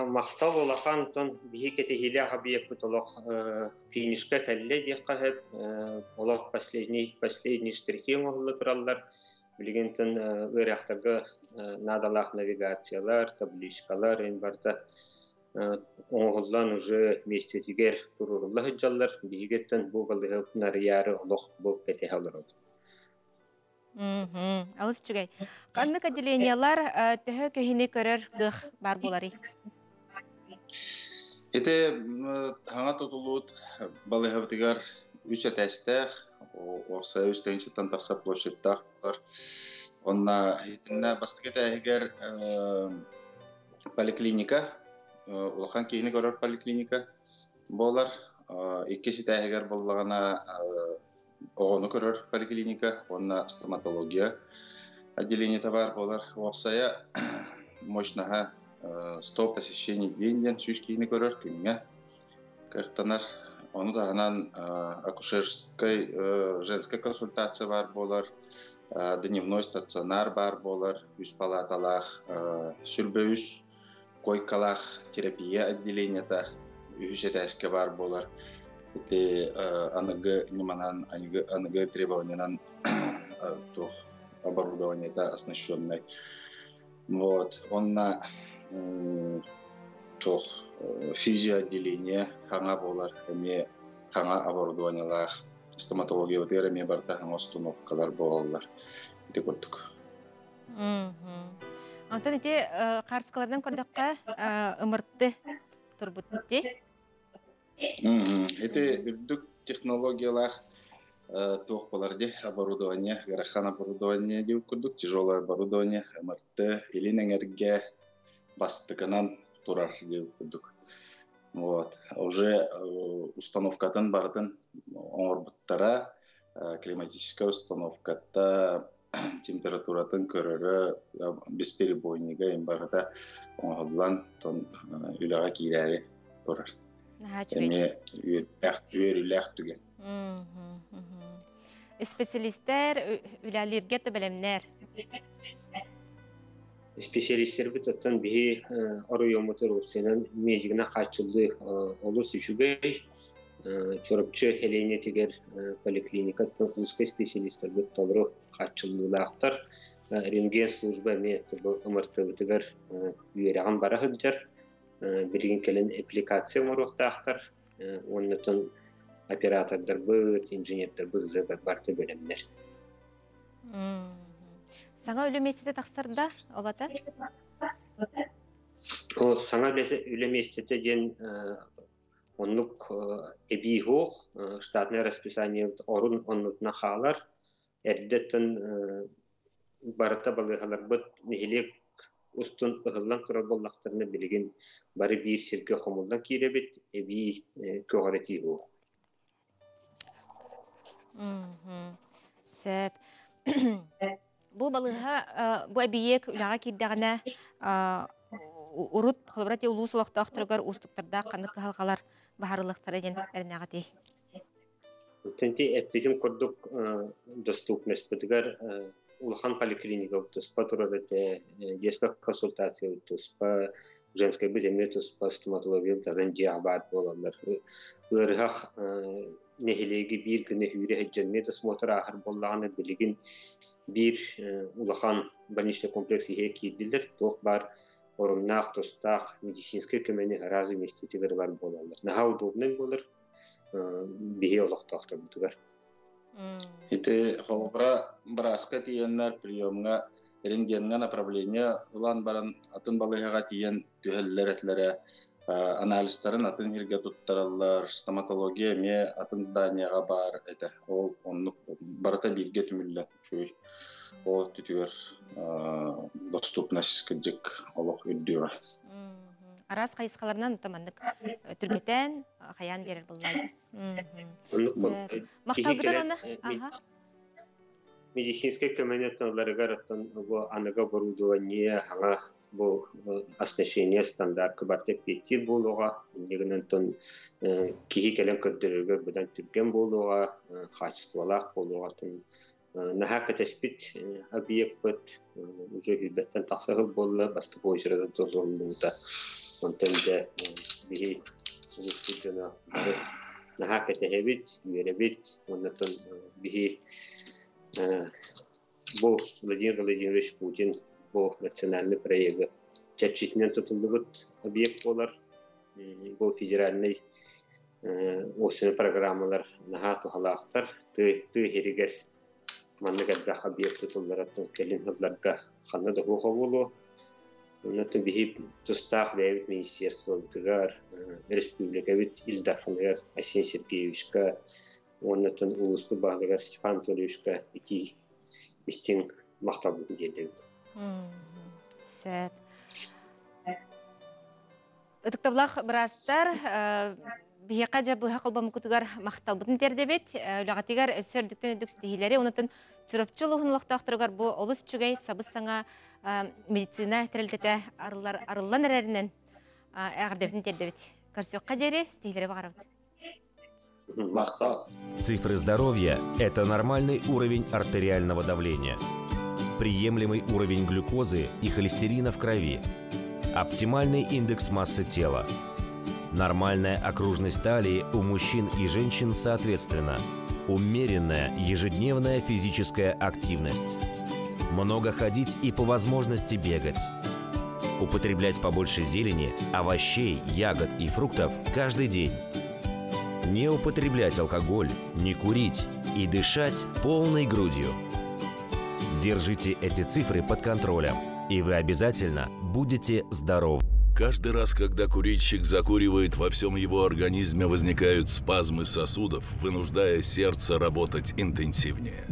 Махтал улахан тон биһи кэтэһиилээх объекпыт олох финишка кэллэ диэххэ сөп. Олох последний последний штрихи оҥоһулла тураллар. Билигин тон ыарахтарга наадалаах навигациялар, табличкалар эн барыта оҥоһуллан уже миэстэтигэр туруорулла сылдьаллар. Биһигиттэн бу балыыһа нарыйаары олох бу кэтэһэ олоробут. Алыс Олус үчүгэй. Ханнык отделениелар төһө киһини көрөр кыах бар буоларый? Ити хаҥа тутулуут балыыһабытыгар үс этээстээх, уопсайа үс тыһыынчаттан тахса площадьтаах болар. Онно итиннэ бастакы этээһигэр поликлиника, улахан киһини көрөр поликлиника буолар. Иккис этээһигэр буоллаҕына оҕону көрөр поликлиника уонна стоматология отделениета баар буолар. Уопсайа мощнаһа 100 посещений в день диэн 100 киһини көрөр күҥҥэ кыахтанар. Ону таһынан акушерскай женская консультация баар буолар, дневной стационар баар буолар, үс палаталаах, сүрбэ үс койкалаах терапия отделениета үһүс этээскэ баар буолар. Ити аныгы ньыманан, аныгы требованиянан туох оборудованиета оснащенный. Вот, онно туох физиоотделение хаҥа буолар, эмиэ хаҥа оборудованиелаах стоматологиябытыгар эмиэ барыта хаҥа установкалар буолаллар. Ити курдук. Онтон ити хаарыскаларынан көрдөххө ымырты турбут дии. Ити үрдүк технологиялаах туох болар ди оборудование, ыарахан оборудование диир курдук тяжелое оборудование МРТ илин эҥэргэ бастакынан турар диир курдук. Вот. Уже установкатын барытын оҥорбуттара, климатическая установката температуратын көрөрө, бесперебойнига им барыта оҥоһуллан тон үлэҕэ киирээри турар. Эмиэ үөрүүлээх түгэн. Специалистер үлэлииргэ бэлэмнэр. Специалистербит оттон биһи оройуоммутугар уопсайынан медигинэ хааччыллыы олус үчүгэй. Чурапчы нэһилиэнньэтигэр поликлиникаттан узкай специалистарбыт толору хааччыллыылаахтар. Рентген служба эмиэ МРТ-бытыгар үөрэҕин бара сылдьар. Билигин кэлин аппликация оҥоруохтаахтар. Уоннатан оператордарбыт, инженердарбыт уже барыта бэлэмнэр. Саҥа үлэ миэстэтэ тахсар да, олата? Ол саҥа үлэ миэстэтэ диэн оннук эбии суох, штатное расписание орун оннутуна хаалар. Эрдэттэн барыта балыыһаларбыт нэһилиэк устун ыһыллан турар буоллахтарына билигин бары биир сиргэ хомуллан киирэбит, эбии көҕүрэтии суох. Сөп. Бу балыыһа бу эбийиэк үлэҕэ киирдэҕинэ урут холобура ти улуус олохтоохторугар уустуктардаах ханнык кыһалҕалар баһарыллыахтара диэн эрэнэҕитий? Тэнти эппитим курдук доступностьпытыгар улахан поликлиника туспа турар этэ, детская консультация туспа, женская бит эмиэ туспа, стоматология тагын дьиэҕэ баар буолаллар. Ыарыһах нэһилиэги биир гына үүрэ сылдьан медосмотр ааһар буоллаҕына билигин биир улахан больничный комплекс иһэ киирдилэр, туох баар оруннаах, тустаах медицинскэй көмөнү разы миэстэтигэр ылар буолаллар. Наһаа удобный буолар биһи олохтоохторбутугар. Ити холобура бырааска тиийэннэр приемҥа рентгеҥҥа направление ылан баран атын балыыһаҕа тиийэн түһэллэр этилэрэ анализтарын атын сиргэ туттараллар, стоматология эмиэ атын зданияҕа баар этэ. Ол оннук барыта бииргэ түмүллэн үчүгэй. Ол өттүтүгэр доступность кырдьык олох үрдүөҕэ. Араас хайысхаларынан маннык түргэтэн хайаан биэрэр буоллаайды. Махталгытын онно. Медицинскэй көмөнү тылларыгар оттон бу аныгы оборудование хаҥа бу оснащение стандартка барыта эппиэттиир буолуоҕа. Иннигинэн тон киһи кэлэн көрдөрөргөр быдан түргэн буолуоҕа, хаачыстыбалаах буолуоҕа. Наһаа кэтэспит объекпыт уже сүүрбэттэн тахса сыл буолла, бастакы очередын толоруллубута. Онтон дьэ биһи улууспут дьоно бары наһаа кэтэһэбит, үөрэбит. Оннотон биһи бу Владимир Владимирович Путин бу национальный проегы чэрчитинэн тутуллубут объект буолар. Бу федеральный осенний программалар наһаа туһалаахтар. Тыа иһигэр Маннык элбэх объект тутуллара кэлин сылларга ханна да суох буолуо. Онон биһи тустаах бэйэбит министерствобытыгар, республикабыт Ил Дарханыгар Айсен Сергеевичка уонна улууспут баһылыгар Степан Анатольевичка итии истиҥ махталбытын тиэрдэбит. Сөп. Ытыктабылаах быраастар, биһиэхэ дьэ быһа холбомукутугар махталбытын тиэрдэбит. Үлэҕитигэр өссө үрдүктэн үрдүк ситиһиилэри, онутун Чурапчы улууһун олохтоохторугар бу олус үчүгэй сабыс-саҥа медицина тэрилтэтэ арыллар арыллан эрэринэн эҕэрдэбитин тиэрдэбит. Көрсүөххэ диэри ситиһиилэри баҕарабыт. Махтал. Цифры здоровья – это нормальный уровень артериального давления, приемлемый уровень глюкозы и холестерина в крови, оптимальный индекс массы тела, нормальная окружность талии у мужчин и женщин соответственно, умеренная ежедневная физическая активность, много ходить и по возможности бегать, употреблять побольше зелени, овощей, ягод и фруктов каждый день, не употреблять алкоголь, не курить и дышать полной грудью. Держите эти цифры под контролем, и вы обязательно будете здоровы. Каждый раз, когда курильщик закуривает, во всем его организме возникают спазмы сосудов, вынуждая сердце работать интенсивнее.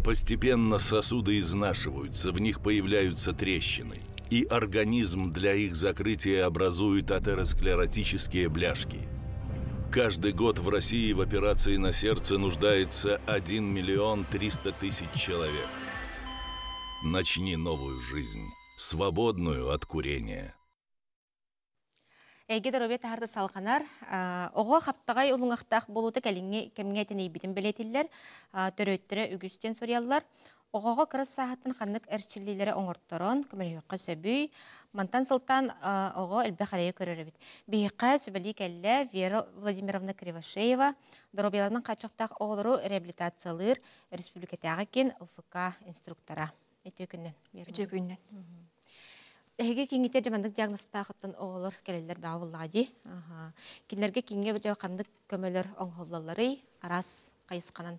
Постепенно сосуды изнашиваются, в них появляются трещины, и организм для их закрытия образует атеросклеротические бляшки. Каждый год в России в операции на сердце нуждается 1 миллион 300 тысяч человек. Начни новую жизнь, свободную от курения. Эйгэ доруобуйа таһаарда салҕанар. Оҕо хаптаҕай улуҥахтаах буолуута кэлиҥҥи кэмҥэ тэнийбитин бэлиэтиллэр. Төрөттөрө үгүстэн суруйаллар. Оҕоҕо кыра сааһыттан ханнык эрчиллиилэри оҥорторон көмөлөһүөххэ сөбүй? Мантан сылтаан оҕо элбэх эрэйи көрөр эбит. Биһиэхэ сүбэлии кэллэ Вера Владимировна Кривошеева, доруобуйаларынан хааччахтаах оҕолору реабилитациялыыр республикатааҕы киин ЛФК инструктора. Үтүө күннэн. Үтүө күннэн. Эһиги киҥҥитэ дьаманнык диагностаах оттон оҕолор кэлэллэр баа буоллаҕа дии. Кинилэргэ киҥҥэ дьэ ханнык көмөлөр оҥоһуллалларый? Араас хайысханан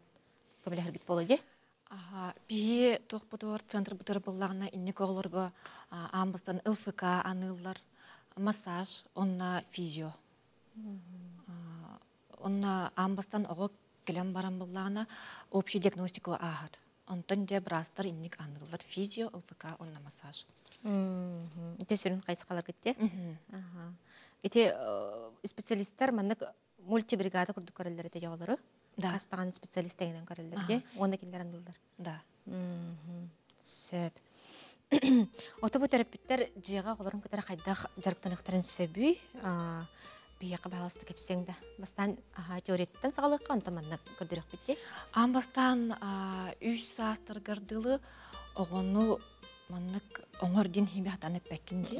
көмөлөһөргүт буолуо дии. Биһи туохпутугар центрбытыгар буоллаҕына инник оҕолорго аан бастаан ЛФК аныыллар, массаж, онно физио. Онно аан бастаан оҕо кэлэн баран буоллаҕына общий диагностика ааһар. Онтон дьэ быраастар инник аныыллар физио, ЛФК уонна массаж. Ити сүрүн хайысхаларгыт дии. Ити специалисттар маннык мультибригада курдук көрөллөр этэ дьоҕолору. Да. Хас даҕаны специалист тэҥинэн көрөллөр дии. Уонна кинилэр аныыллар. Да. Сөп. Ото бу төрөппүттэр дьиэҕэ оҕолорун кытары хайдах дьарыктаныахтарын сөбүй? Биһиэхэ баһаалыста кэпсиэҥ да. Бастаан теорияттан саҕалыахха, онтон манна көрдөрүөхпүт дии. Аан бастаан үс саастаргар дылы оҕону маннык оҥор диэн иһин хатан эппэккин дии.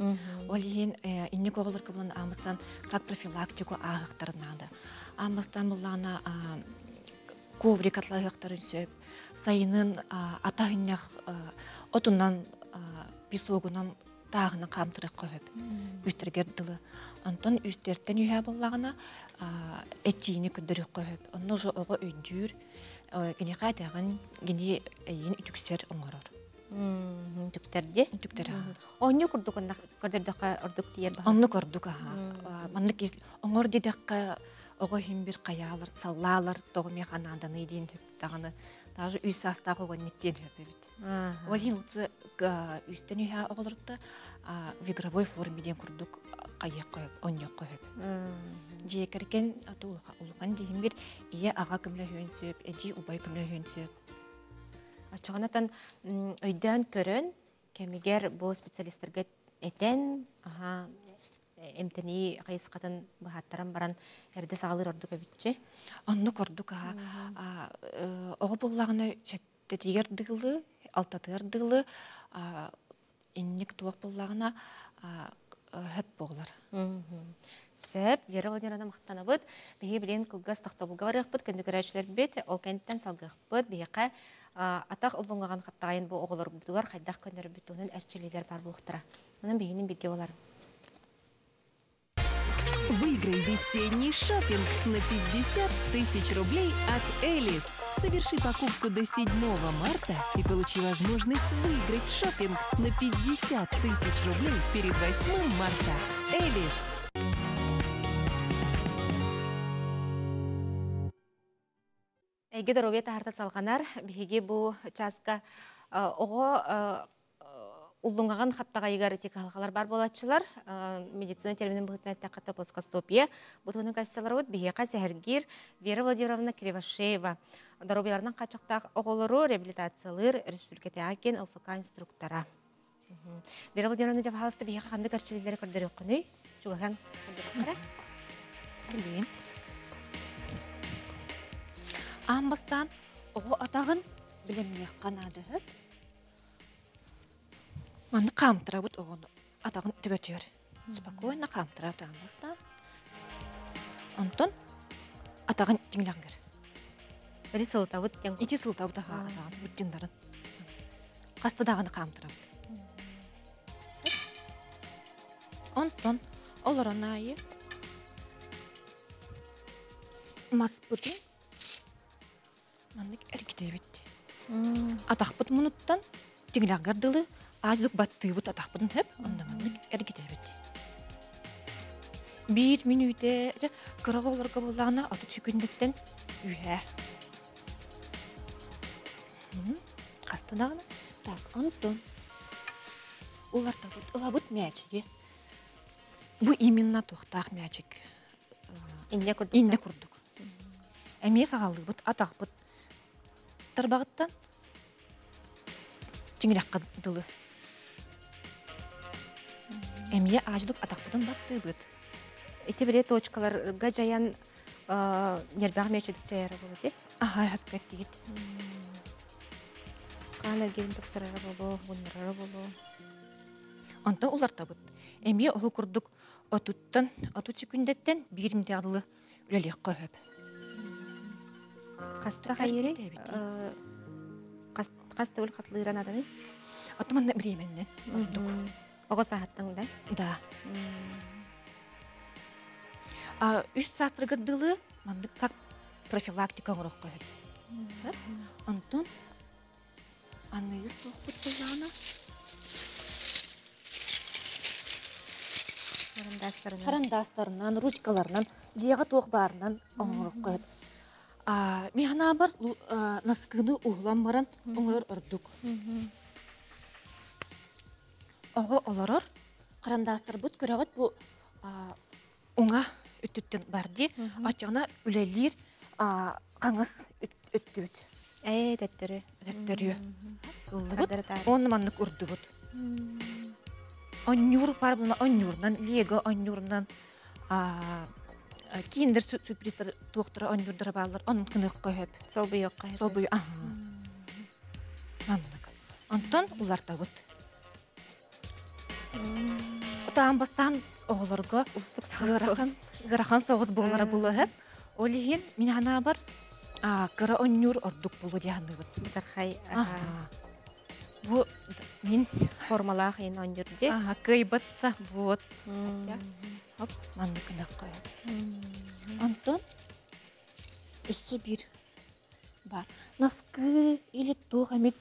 Ол иһин инник оҕолорго булан аамыстан как профилактику ааһыахтарын наада. Аамыстан буллаҕына коврик атлаһыахтарын сөп. Сайынын атаһынньах отунан песогунан тааҕынан хаамтырыахха сөп. Үстэргэр дылы. Онтон үстэртэн үһэ буллаҕына эчиини көрдөрүөххэ сөп. Онно уже оҕо өйдүүр, киниэхэ этэҕин, кини эйиин үтүксэр оҥорор. Түктэр дии. Түктэр аха. Оонньуу курдук онно көрдөрдөххө ордук тиийэр баҕа. Оннук ордук аха. Маннык оҥор дидэххэ оҕо иһин бир хайаалар, саллаалар тоҕо миэхэ нааданы диэн даҕаны даже үс саастаах оҕонньук диэн хөпөбүт. Ол иһин лучше үстэн үһэ оҕолорто в игровой форме диэн курдук хайыахха хөп, онньуохха хөп. Дьиэ кэргэн улахан диһин бир ийэ аҕа көмөлөһүөн сөп, эдьиий убай көмөлөһүөн сөп. Оччоҕунатан өйдөөн көрөн, кэмигэр бу специалистарга этэн, аха эмтэнии хайысхатын быһааттаран баран эрдэ саҕалыыр ордук эбитчи. Оннук ордук аха. Оҕо буоллаҕына сэттэтигэр дылы, алтатыгар дылы инник туох буоллаҕына хөп буолар. Сөп, Вера Владимировна махтанабыт. Биһиги билигин кылгас тохтобулга барыахпыт, күндү көрөөччүлэрбит, ол кэнниттэн салгыахпыт. Биһиэхэ атах уллуҥаҕын хаптаҕайын бу оҕолорбутугар хайдах көннөрбүт туһунан эрчиллиилэр баар буолуохтара. Онон биһигини бииргэ буоларын. Выиграй весенний шопинг на 50 тысяч рублей от Элис. Соверши покупку до 7 марта и получи возможность выиграть шопинг на 50 тысяч рублей перед 8 марта. Элис. Эйгэ доруобуйа таһарта салҕанар. Биһиги бу чааска оҕо уллуҥаҕын хаптаҕайыгар ити кыһалҕалар баар буолааччылар. Медицина терминин быһыытынан эттэххэ плоскостопия. Бу туһунан кэпсэлэрбит биһиэхэ сэһэргиир Вера Владимировна Кривошеева доруобуйаларынан хааччахтаах оҕолору реабилитациялыыр республикатааҕы киин ЛФК инструктора. Вера Владимировна, дьэ, пожалуйста, биһиэхэ ханнык эрчиллиилэри көрдөрүөххүнүй? Чугаһан көрдөрүөххэ. Билигин. Аан бастаан оҕо атаҕын билэмниэххэ наада үһү. Маннык хаамтарабыт оҕону атаҕын төбөтүгэр. Спокойно хаамтарабыт аан бастаан. Онтон атаҕын тиҥилэҕигэр. Били сылытабыт диэн. Ити сылытабыт аха атаҕын быччындарын. Хаста даҕаны хаамтарабыт. Онтон олорон аайы маспытын маннык эргитэбит. Атахпыт мунуттан тиҥилэҕэр дылы аадьык баттыыбыт атахпытын сөп, онно маннык эргитэбит. Биир мүнүүтэ дьэ кыра оҕолорго буоллаҕына 30 секундэттэн үһээ. Хаста даҕаны. Так, Антон. Улартабыт, ылабыт мээчиги. Бу именно туохтаах мээчик. Инньэ курдук. Инньэ курдук. Эмиэ саҕалыыбыт, атахпыт тарбаҕыттан тиҥирэххэ дылы. Эмиэ ааждык атахпытын баттыыбыт. Ити били точкаларга дьайан ньэрбэҕ мээчик дьайара буолуо дии. Аха, хөпкө эттигит. Хаан эргиирин тупсарара буолуо, гуннарара буолуо. Онтон улартабыт. Эмиэ ол курдук отуттан, 30 секундэттэн биир митэҕэ үлэлиэххэ сөп. Хаста хайыырый? Хас төгүл хатылыыра наданый? Оттон манна бириэмэннэн ордук. Оҕо сааһыттан да? Да. Үс саастарыгар дылы маннык как профилактика оҥоруохха сөп. Онтон аныгыс туохпут буоллаҕына Харандаастарынан. Харандаастарынан, ручкаларынан, дьиэҕэ туох баарынан оҥоруохха сөп. Мин санаабар наскыны уһулан баран оҥорор ордук. Оҕо олорор, харандаастарбыт көрөҕүт бу уҥа өттүттэн бар дии. Оччоҕуна үлэлиир хаҥас өттүбүт. Ээ, төттөрү. Төттөрү. Ыллыбыт. Онно маннык урдубут. Онньуур бар була онньуурунан, лего онньуурунан киндер сюрпризтар туохтара онньуурдара бааллар. Онон кыныахха сөп. Солбуйуохха сөп. Солбуйу, аха. Маннык. Онтон улартабыт. Отаан бастаан оҕолорго Устук ыарахан, ыарахан соҕус буолара буолуо сөп. Ол иһин мин санаабар кыра онньуур ордук буолуо дии саныыбын. Бытархай. Бу мин формалаах иин онньуур дии. Кыайбатта вот. Хоп, маннык гынахха. Онтон өссө биир бар. Наскы или туох эмит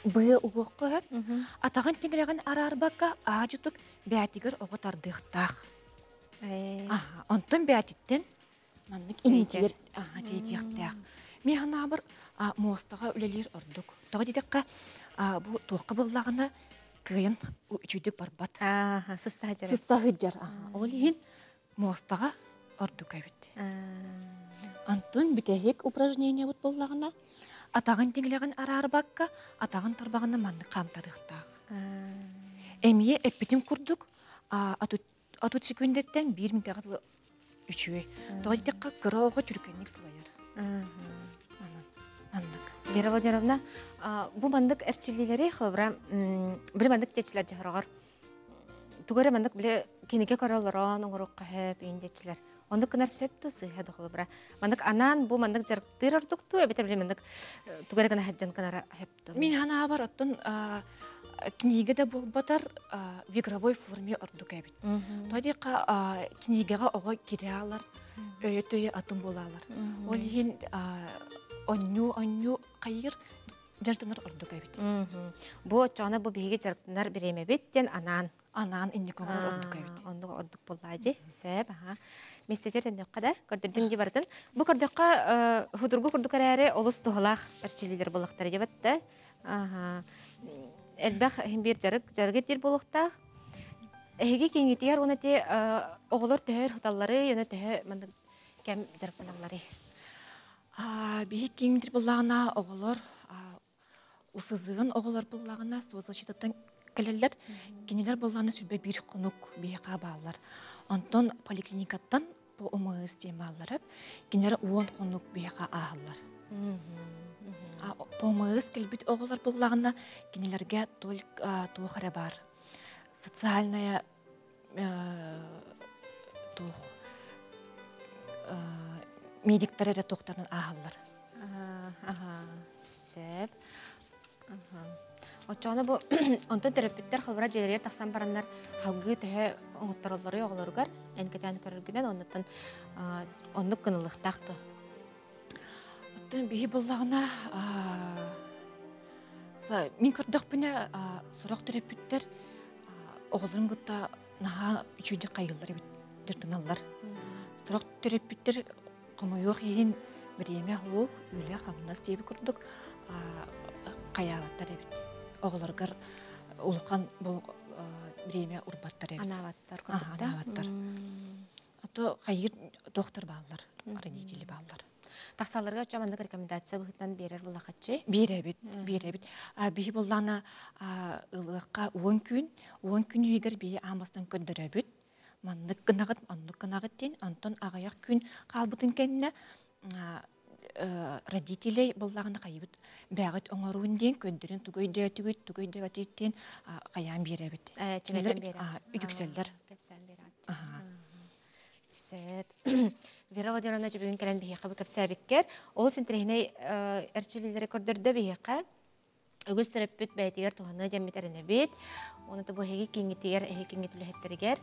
быа угуохха сөп. Атаҕын тиҥилэҕин араарбакка аадьытык бээтигэр оҕо тардыахтаах. Онтон бээтиттэн маннык иннитигэр тиэтиэхтээх. Мин санаабар муостаҕа үлэлиир ордук. Тоҕо диэтэххэ бу туохха буоллаҕына кыайан үчүгдүк барбат. Сыста сылдьар. Сыста сылдьар. Ол иһин муостаҕа ордук эбит. Онтон бүтэһик упражнениебыт буоллаҕына атаҕын тиҥилэҕин араарбакка атаҕын тарбаҕына маннык хаамтарыахтаах. Эмиэ эппитим курдук 30 секундэттэн биир мүнүүтэҕэ дылы үчүгэй. Тоҕо диэтэххэ кыра оҕо түргэнник сылайар. Маннык. Вера Владимировна, бу маннык эрчиллиилэри холобура били маннык диэччилэр дьоһороҕор тугу эрэ маннык били кинигэ көрө олорон оҥоруохха сөп иин диэччилэр. Оннук гынар сөп дуу сыыһа да холобура. Маннык анаан бу маннык дьарыктыыр ордук дуу эбэтэр били маннык тугу эрэ гына сылдьан гынара сөп дуу? Мин санаабар оттон. Книга да буолбатар в игровой форме ордук эбит. Тоҕо книгага оҕо кире алар, өйө-төйө атын буолалар. Ол иһин онньуу-онньуу хайыр дьарыктанар ордук эбит. Бу оччоҕуна бу биһиги дьарыктанар бириэмэбит диэн анаан. Анаан инник оҥорор ордук эбит. Оннук ордук буоллаа дии. Сөп, аха. Миэстэтигэр төннүөххэ да, көрдөрдүн дии барытын. Бу көрдөххө худургу курдук эрээри олус туһалаах эрчиллиилэр буоллахтара дии да. Аха. Элбэх иһин биир дьарык, дьарыгы диир буолуохтаах. Эһиги кииҥҥитигэр уонна ти оҕолор төһө ырыталлары, уонна төһө маннык кэм дьарыктаналларый? Биһи кииҥмитир буллаҕына оҕолор УСЗ-ын оҕолор буллаҕына соцзащитаттан кэлэллэр. Кинилэр буллаҕына сүрбэ биир хонук биһиэхэ бааллар. Онтон поликлиникаттан по УМС диэн бааллар. Кинилэр 10 хонук биһиэхэ ааһаллар. По УМС кэлбит оҕолор буллаҕына кинилэргэ только туох эрэ баар. Социальная туох медиктар эрэ туохтарынан ааһаллар. Сөп. Оччоҕуна бу онтон төрөппүттэр холбура дьиэлэригэр тахсан бараннар халгыы төһө оҥоттороллоруй оҕолоругар эн кэтээн көрөргүнэн оннуттан оннук гыныллыахтаах дуо? Оттон биһи буоллаҕына мин көрдөхпүнэ сорох төрөппүттэр оҕолорун кытта наһаа үчүгэйдик хайыыллар эбит дьарыктаналлар. Сорох төрөппүттэр хомойуох иһин бириэмэ суох, үлэ-хамнас диэбит курдук хайаабаттар эбит. Оҕолоругар улахан бириэмэ урбаттар эбит. Анаабаттар курдук да? Анаабаттар. А то хайыыр доктор бааллар, родители бааллар. Тахсалларга оччо маннык рекомендация быһыытынан биэрэр буллахаччы? Биэрэбит, биэрэбит. Биһи буллаана ылыахха 10 күн, 10 күн үһүгэр биһи аамастан көрдөрөбүт. Маннык гынаҕыт, оннук гынаҕыт диэн, онтон аҕыйах күн хаалбытын кэннэ родителей буллаҕына хайыбыт бэҕит оҥоруун диэн көрдөрөн тугу өйдөөтүгүт, тугу өйдөөбөтүгүт диэн хайаан биэрэбит. Кинилэр үтүксэллэр. Кэпсээн биэрэҕит. Сөп. Вера Владимировна бүгүн кэлэн биһиэхэ бу кэпсээбиккэр олус интэриэһинэй эрчиллиилэри көрдөрдө биһиэхэ. Үгүс төрөппүт бэйэтигэр туһаныа диэммит эрэнэбит. Уонна бу эһиги кииҥҥитигэр, эһиги кииҥҥит үлэһиттэригэр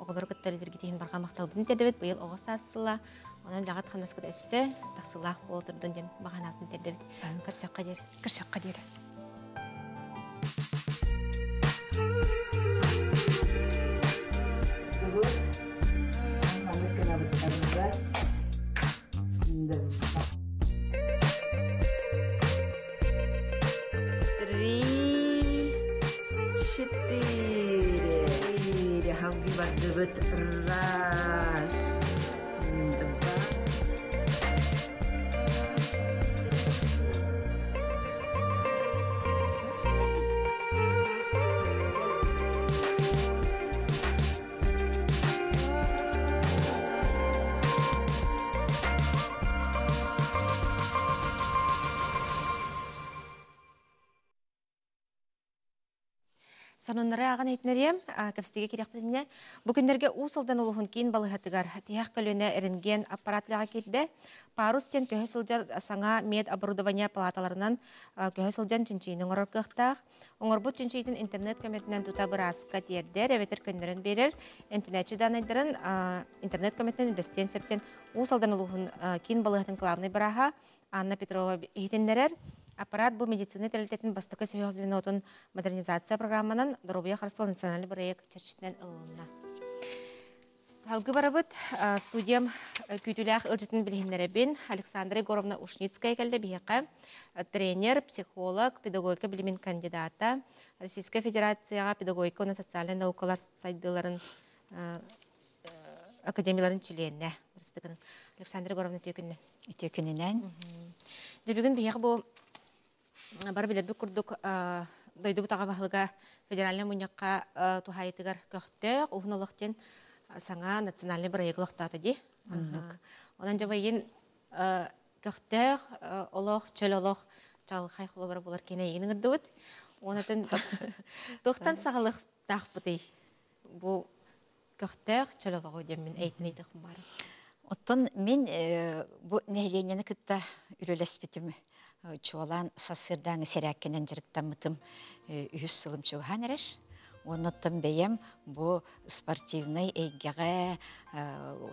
оҕолору кытта үлэлииргитин барҕа махталбытын тиэрдэбит. Быйыл оҕо саас сыла. Онон үлэҕит хамнаскыт өссө тахсыылаах буола турдун диэн баҕа санаабытын тиэрдэбит. Көрсөххө диэри. Көрсөххө диэри. Три, четыре. Халгы бардыбыт. Раз, два. Сонуннары ааҕан иһитинэриэм, кэпсэтиигэ кириэхпитинэ, бу күннэргэ Уус Алдан улууһун киин балыыһатыгар тиһэх көлүөнэ рентген аппарат үлэҕэ киирдэ. Парус диэн көһө сылдьар саҥа медоборудование палаталарынан көһө сылдьан чинчийиини оҥорор кыахтаах. Оҥорбут чинчийиитин интернет көмөтүнэн тута бырааска тиэрдэр эбэтэр көннөрөн биэрэр. Эмтэнээччи даанайдарын интернет көмөтүнэн үллэстиэн сөптөн Уус Алдан улууһун киин балыыһатын кылаабынай бырааһа Анна Петрова иһитиннэрэр. Аппарат бу медицина тэрилтэтин бастакы сүһүөх звенотун модернизация программанан Доруобуйа харыстабыл национальный бырайыак чэрчитинэн ылылынна. Салгыы барабыт. Студиям күүтүүлээх ыалдьытын билиһиннэрэбин. Александра Егоровна Ушницкая кэллэ биһиэхэ. Тренер, психолог, педагогика билимин кандидата, Российскай Федерацияҕа педагогика уонна социальнай наукалар сайдыыларын академияларын чилиэнэ. Александра Егоровна үтүө күнүнэн. Үтүө күнүнэн. Дьэ бүгүн биһиэхэ бу бары билэрбит курдук дойдубут аҕа баһылыга федеральнай мунньахха туһаайытыгар көхтөөх уһун олох диэн саҥа национальнай бырайыак олохтоото дии. Онон дьэ быйын көхтөөх олох, чөл олох чаҕылхай холобура буолар киэнэ эйигин ыҥырдыбыт. Онон туохтан саҕалыахтаахпытый? Бу көхтөөх чөл олоҕу диэммин эйтин ыйдахым баар. Оттон мин бу нэһилиэнньэни кытта үлэлэспитим чуолаан сарсыардааҥы сэрээккэнэн дьарыктаммытым. үһүс сылым чугаһаан эрэр. Оннуттан бэйэм бу спортивнай эйгэҕэ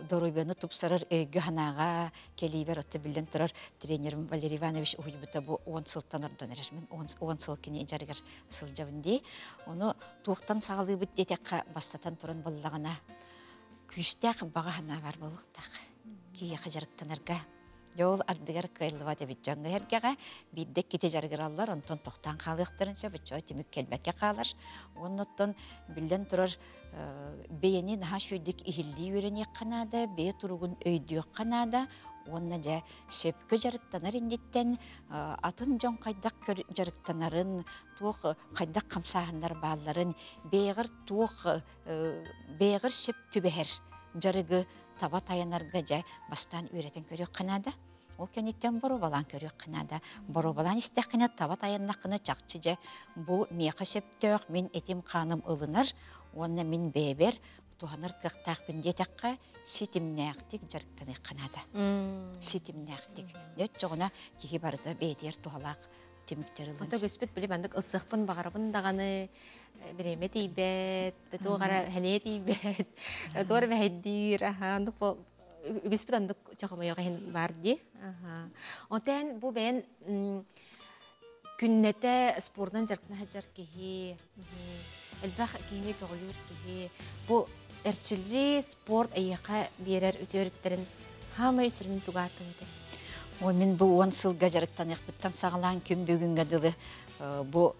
доруобуйаны тупсарар өйгө-санааҕа кэлиибэр отто биллэн турар тренерим Валерий Иванович уһуйбута бу 10 сылтан ордон эрэр. Мин 10 сыл кини дьарыгар сылдьабын дии. Ону туохтан саҕалыыбыт диэтэххэ бастатан туран буоллаҕына күүстээх баҕа санаа баар буолуохтаах. Киһиэхэ дьарыктанарга Дьэ ол ардыгар кыайыллыбат эбит дьоҥҥо эргэҕэ биирдэ иккитэ дьарыгыраллар, онтон тохтоон хаалыахтарын сөп, оччоҕо түмүк кэлбэккэ хаалар. Уонна оттон биллэн турар бэйэни наһаа үчүгэйдик иһиллии үөрэниэххэ наада, бэйэ туругун өйдүөххэ наада уонна дьэ сөпкө дьарыктанар инниттэн атын дьон хайдах дьарыктанарын, туох хайдах хамсааһыннар баалларын, бэйэҕэр туох бэйэҕэр сөп түбэһэр дьарыгы таба тайанарга дьэ бастаан үөрэтэн көрүөххэ наада. Ол кэнниттэн боруобалаан көрүөххэ наада. Боруобалаан истэххинэ таба тайаннаххына чахчы дьэ бу миэхэ сөптөөх, мин этим-хааным ылынар уонна мин бэйэбэр туһанар кыахтаахпын диэтэххэ ситимнээхтик дьарыктаныахха наада. Ситимнээхтик. Дьэ оччоҕуна киһи барыта бэйэтигэр туһалаах түмүктэр ылан. Ото көспүт били маннык ылсыахпын баҕарабын даҕаны бириэмэ тиийбэт, туох эрэ хэнээ тиийбэт, туох эрэ мэһэйдиир, аха, оннук үгүспүт оннук чохомойох иһин баар дии. Аха. Отен бу бэйэн күннэтэ спордунан дьарыктана сылдьар киһи, элбэх киһини көҕүлүүр киһи, бу эрчиллии спорт эйиэхэ биэрэр үтүө өрүттэрин хаамай сүрүнүн тугааттыҥ этэ? Ой, мин бу 10 сылга дьарыктаныахпыттан саҕалаан күн бүгүҥҥэ дылы бу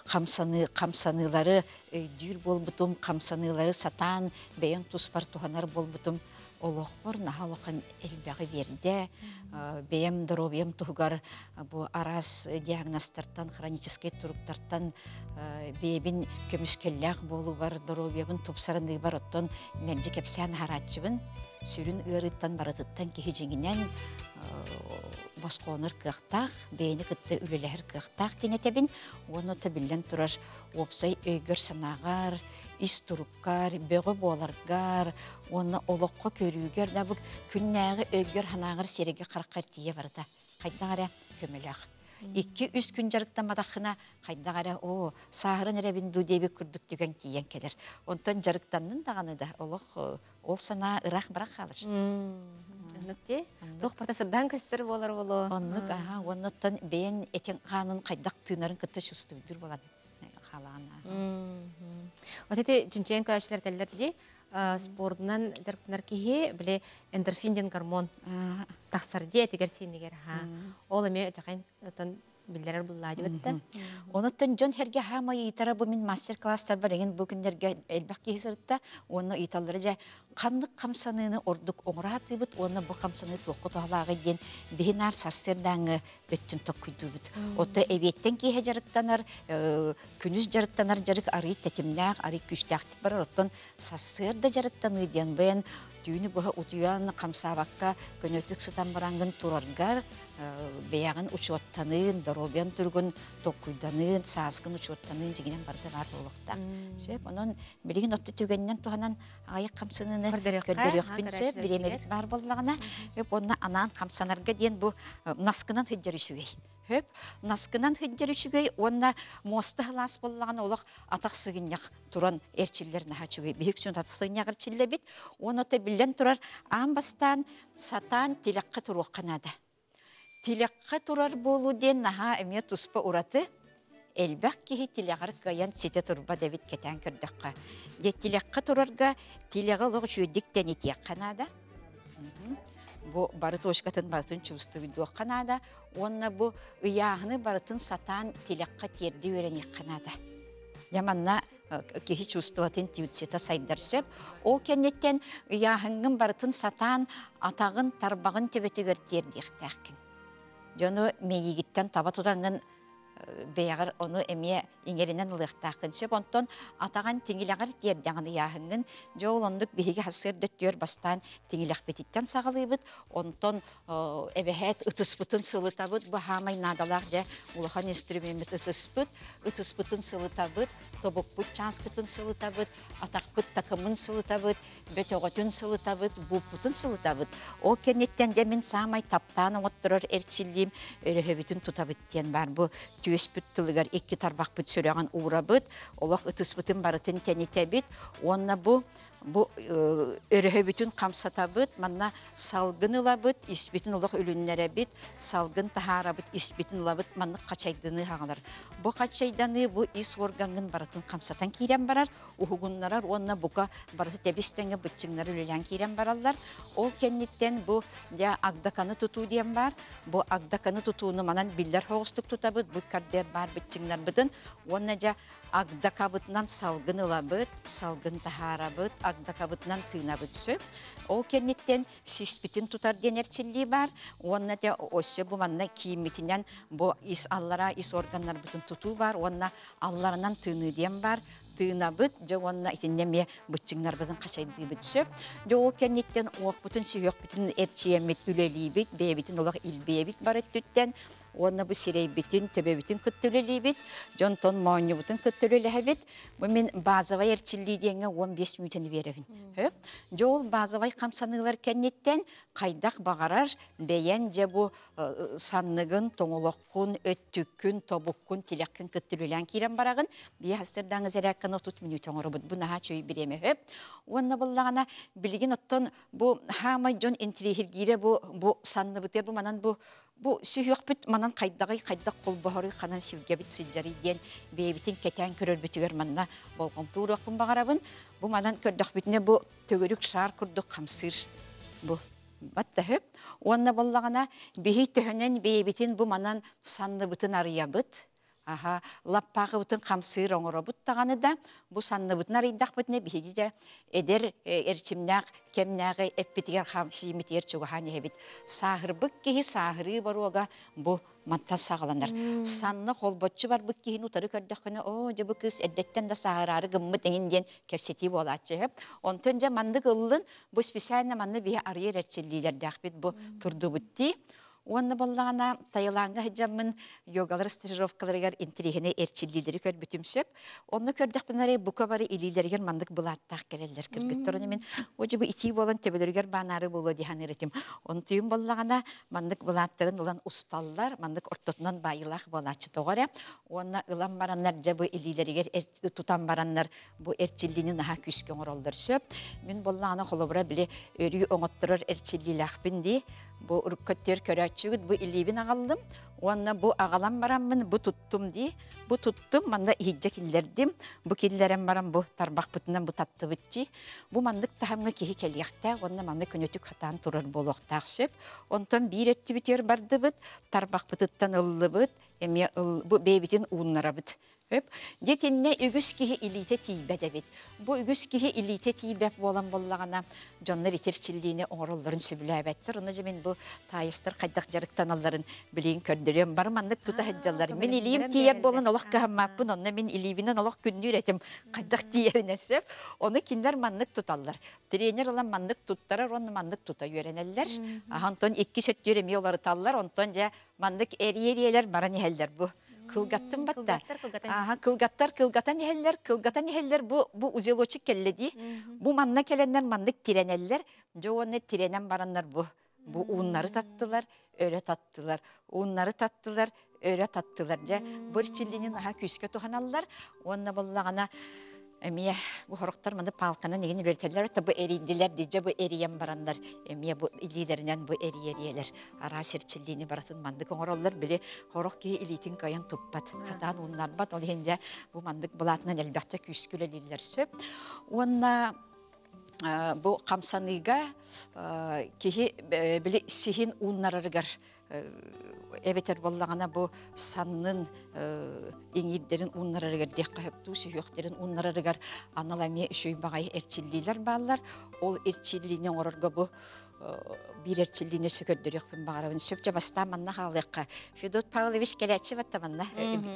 хамсаныы хамсаныылары өйдүүр буолбутум, хамсаныылары сатаан бэйэм туспар туһанар буолбутум олохпор наһаа улахан элбэҕи биэрдэ. Бэйэм доруобуйам туһугар бу араас диагнозтартан, хроническай туруктартан бэйэбин көмүскэллээх буолуубар, доруобуйабын тупсарыныыбар оттон мэлдьи кэпсээн аһарааччыбын. Сүрүн ыарыыттан барытыттан киһи дьиҥинэн босхолонор кыахтаах, бэйэни кытта үлэлэһэр кыахтаах диэн этэбин. Уонна биллэн турар уопсай өйгөр-санааҕар, ис туруккар, бөҕө буоларгар уонна олоххо көрүүгэр да бу күннээҕи өйгөр-санааҕар сирэйгэ хараххар тиийэ барыта хайдах эрэ көмөлөөх. Икки-үс күн дьарыктамматаххына хайдах эрэ оо сааһыран эрэбин дуу диэбит курдук түгэн тиийэн кэлэр. Онтон дьарыктаннын даҕаны да олох ол санаа ыраах барах хаалар. Оннук дии. Туох барыта сырдаан көстөр буолар боло. Оннук аха уонна оттон бэйэн этин хаанын хайдах тыынарын кытта чувствуйдуур буолан хаалаана. Вот эти чинчиэн көрөөччүлэр этэллэр дии спордунан дьарыктанар киһи били эндорфин диэн гормон тахсар дии этигэр сиинигэр ха ол эмиэ дьахан отон биллэрэр буллаадьыбытта. Онуттан дьон хэргэ хаама ыйытара бу мин мастер-класстарбар эҥин бу күннэргэ элбэх киһи сырытта уонна ыйыталлара дьэ ханнык хамсаныыны ордук оҥоро сатыыбыт уонна бу хамсаныы туохха туһалааҕый диэн биһи наар сарсыардааҥҥы өттүн токкуйдуубут. Отто эбиэттэн киэһэ дьарыктанар, күнүс дьарыктанар дьарык арый тэтимнээх, арый күүстээхтик барар. Оттон сарсыарда дьарыктаныы диэн бэйэн түүнү быһа утуйан хамсаабакка көнөтүк сытан бараҥҥын тураргар бэйэҕин учуоттаныын, доруобуйан туругун толкуйданыын, сааскын учуоттаныын дьиҥинэн барыта баар буолуохтаах. Сөп, онон билигин отто түгэнинэн туһанан аҕыйах хамсаныыны көрдөрүөхпүн сөп, бириэмэбит баар буоллаҕына, өп онно анаан хамсанарга диэн бу наскынан сылдьар үчүгэй. Хөп, наскынан сылдьар үчүгэй уонна муоста сылаас буоллаҕына олох атах сыгынньах туран эрчиллэр наһаа үчүгэй. Биһик үчүн атах сыгынньах эрчиллэбит. Уонна то биллэн турар аан бастаан сатаан тилэххэ туруохха наада. Тилэххэ турар буолуу диэн наһаа эмиэ туспа ураты элбэх киһи тилэҕэр кыайан ситэ турбат эбит кэтээн көрдөххө. Дьэ тилэххэ турарга тилэҕи олох үчүгэйдик тэнитиэххэ наада. Бу бары точкатын барытын чувствуйдуохха наада уонна бу ыйааһыны барытын сатаан тилэххэ тиэрдии үөрэниэххэ наада. Дьэ манна киһи чувствоватын интуицията сайдар сөп. Ол кэнниттэн ыйааһыҥҥын барытын сатаан атаҕын, тарбаҕын төбөтүгэр тиэрдиэхтээххин. Дьону мэйиигиттэн таба тутаҥҥын бэйэҕэр ону эмиэ иҥэринэн ылыахтааххын сөп. Онтон атаҕын тиҥилэҕэр тиэрдэҕин ыйааһыҥҥын. Дьэ ол оннук биһиги сарсыарда өттүгэр бастаан тиҥилэхпититтэн саҕалыыбыт. Онтон эбэһээт ытыспытын сылытабыт. Бу хаамай наадалаах дьэ улахан инструмеммит ытыспыт. Ытыспытын сылытабыт, тобукпут чааскытын сылытабыт, атахпыт такымын сылытабыт, бөтөҕөтүн сылытабыт, бууппутун сылытабыт. Ол кэнниттэн дьэ мин саамай таптаан оҥотторор эрчиллиим өрөһөбүтүн тутабыт диэн баар. Бу түөспүт тылыгар икки тарбахпыт сүрэҕин уурабыт, олох ытыспытын барытын тэнитэбит уонна бу бу өрөһөбүтүн хамсатабыт, манна салгын ылабыт, испитин олох үлүннэрэбит, салгын таһаарабыт, испитин ылабыт, маннык хачайдыныы хаҕалар. Бу хачайданыы бу ис органҥын барытын хамсатан киирэн барар, уһугуннарар уонна бука барыты тэбис тэҥэ быччыҥнары үлэлээн киирэн бараллар. Ол кэнниттэн бу дьэ агдаканы тутуу диэн баар. Бу агдаканы тутууну манан биллэр соҕустук тутабыт, бу кардер баар быччыҥнарбытын уонна дьэ агдакабытынан салгын ылабыт, салгын таһаарабыт, агдакабытынан тыынабыт сөп. Ол кэнниттэн сиспитин тутар диэн эрчиллии баар уонна те өссө бу манна кииммитинэн бу ис аллара ис органнарбытын тутуу баар уонна алларынан тыыныы диэн баар тыынабыт дьэ уонна итиннэ эмиэ быччыҥнарбытын хачайдыыбыт сөп. Дьэ ол кэнниттэн уохпутун сүһүөхпүтүн эрчийэммит үлэлиибит, бэйэбитин олох илбийэбит бар өттүттэн уонна бу сирэйбитин, төбөбүтүн кытта үлэлиибит, дьонтон моонньубутун кытта үлэлэһэбит. Бу мин базовай эрчиллии диэҥҥэ 15 мүнүүтэни биэрэбин. Дьэ ол базовай хамсаныылар кэнниттэн хайдах баҕарар бэйэн дьэ бу санныгын, тоҥолоххун, өттүккүн, тобуккун, тилэххин кытта үлэлээн киирэн бараҕын. Бие хастырдааҥы зарядканы 30 мүнүүтэ оҥоробут. Бу наһаа үчүгэй бириэмэ сөп. Уонна буллаҕына билигин оттон бу хаамай дьон интириэһиргиирэ бу бу санныбытыгар бу манан бу бу сүһүөхпүт манан хайдаҕый хайдах холбоһоруй ханан силгэбит сылдьарый диэн бэйэбитин кэтээн көрөрбүтүгэр манна болҕомто ууруохпун баҕарабын. Бу манан көрдөхпүтүнэ бу төгүрүк шар курдук хамсыыр бу баттаһы. Уонна буоллаҕына биһи төһөнөн бэйэбитин бу манан санныбытын арыйабыт, аха лаппаахыбытын хамсыыр оҥоробут даҕаны да бу санныбытын арыйдахпытына биһиги дьэ эдэр эрчимнээх кэмнээҕи эппитигэр сиимитигэр чугаһаан иһэбит. Сааһырбыт киһи сааһырыы боруога бу мантан саҕаланар. Санна холбоччу барбыт киһини утары көрдөххүнэ, оо, дьэ бу кыыс эрдэттэн да сааһыраары гыммыт эҥин диэн кэпсэтии буолааччы үһү. Онтон дьэ маннык ыллын, бу специально манна биһи арыйар эрчиллиилэрдээхпит бу турдубут дии. Уонна буоллаҕына Таилаҥҥа сылдьаммын йогалар стажировкаларыгар интириэһинэй эрчиллиилэри көрбүтүм сөп. Онно көрдөхпүнэ эрэ бука бары илиилэригэр маннык былааттаах кэлэллэр кыргыттар. Ону мин о бу итии буолан төбөлөрүгэр баанаары буолуо дии саныыр этим. Онтуйум буоллаҕына маннык былааттарын ылан усталлар, маннык ортотунан баайыылаах буолааччы тоҕо эрэ. Уонна ылан бараннар дьэ бу илиилэригэр тутан бараннар бу эрчиллиини наһаа күүскэ оҥороллор сөп. Мин буоллаҕына холобура били өрүү оҥотторор эрчиллиилээхпин дии. Бу уруккаттыыр көрөөччүгүт бу илиибин аҕаллым уонна бу аҕалан бараммын бу туттум дии. Бу туттум манна иһирдьэ киллэрдим. Бу киллэрэн баран бу тарбахпытынан бу таттыбыт дии. Бу маннык таһымҥа киһи кэлиэхтээх уонна манна күнүтүк хатаан турар буолуохтаах сөп. Онтон биир өттүбүтүгэр бардыбыт, тарбахпытыттан ыллыбыт, эмиэ бу бэйэбитин ууннарабыт. Өп. Дьэ үгүс киһи илиитэ тиийбэт эбит. Бу үгүс киһи илиитэ тиийбэт буолан буоллаҕына, дьоннор итирчиллиини оҥороллорун сөбүлээбэттэр. Ону дьэ мин бу таайыстар хайдах дьарыктаналларын билигин көрдөрүөм. Бары маннык тута сылдьаллар. Мин илиим тиийэр буолан олох кыһаммаппын, онно мин илиибинэн олох күннүүр этим хайдах тиийэринэн сөп. Ону кинилэр маннык туталлар. Тренер ылан маннык туттарар уонна маннык тута үөрэнэллэр. Онтон икки өттүгэр эмиэ уларыталлар. Онтон дьэ маннык эрийэ-эрийэлэр баран иһэллэр бу. Кылгаттым батта. Аха, кылгаттар кылгатан иһэллэр, кылгатан иһэллэр бу бу узелочек кэллэ дии. Бу манна кэлэннэр маннык тирэнэллэр. Дьэ уонна тирэнэн бараннар бу бу ууннары таттылар, өрө таттылар, ууннары таттылар, өрө таттылар. Дьэ бу эрчиллиини наһаа күүскэ туһаналлар. Уонна буоллаҕына эмиэ бу хорохтор маны палканан игин үлэтэллэр бу эрийдилэр дижэ бу эрийэн бараннар эмиэ бу илиилэринэн бу эрийэриэлэр араас эрчиллиини барытын маннык оҥороллор били хорох киһи илиитин кыайан туппат хатаан ууннарбат ол иһин дьэ бу маннык былаатынан элбэхтэ күүскэ үлэлииллэр сөп уонна бу хамсаныыга киһи били сиһин ууннарарыгар эбэтэр буоллаҕына бу саннын иҥиирдэрин ууннарарыгар диэххэ сөптүү сүһүөхтэрин ууннарарыгар анал эмиэ үчүгэй баҕайы эрчиллиилэр бааллар. Ол эрчиллиини оҥорорго бу биир эрчиллиини өссө көрдөрүөхпүн баҕарабын. Сөпчө бастаан манна хаалыахха. Федот Павлович кэлээччи батта манна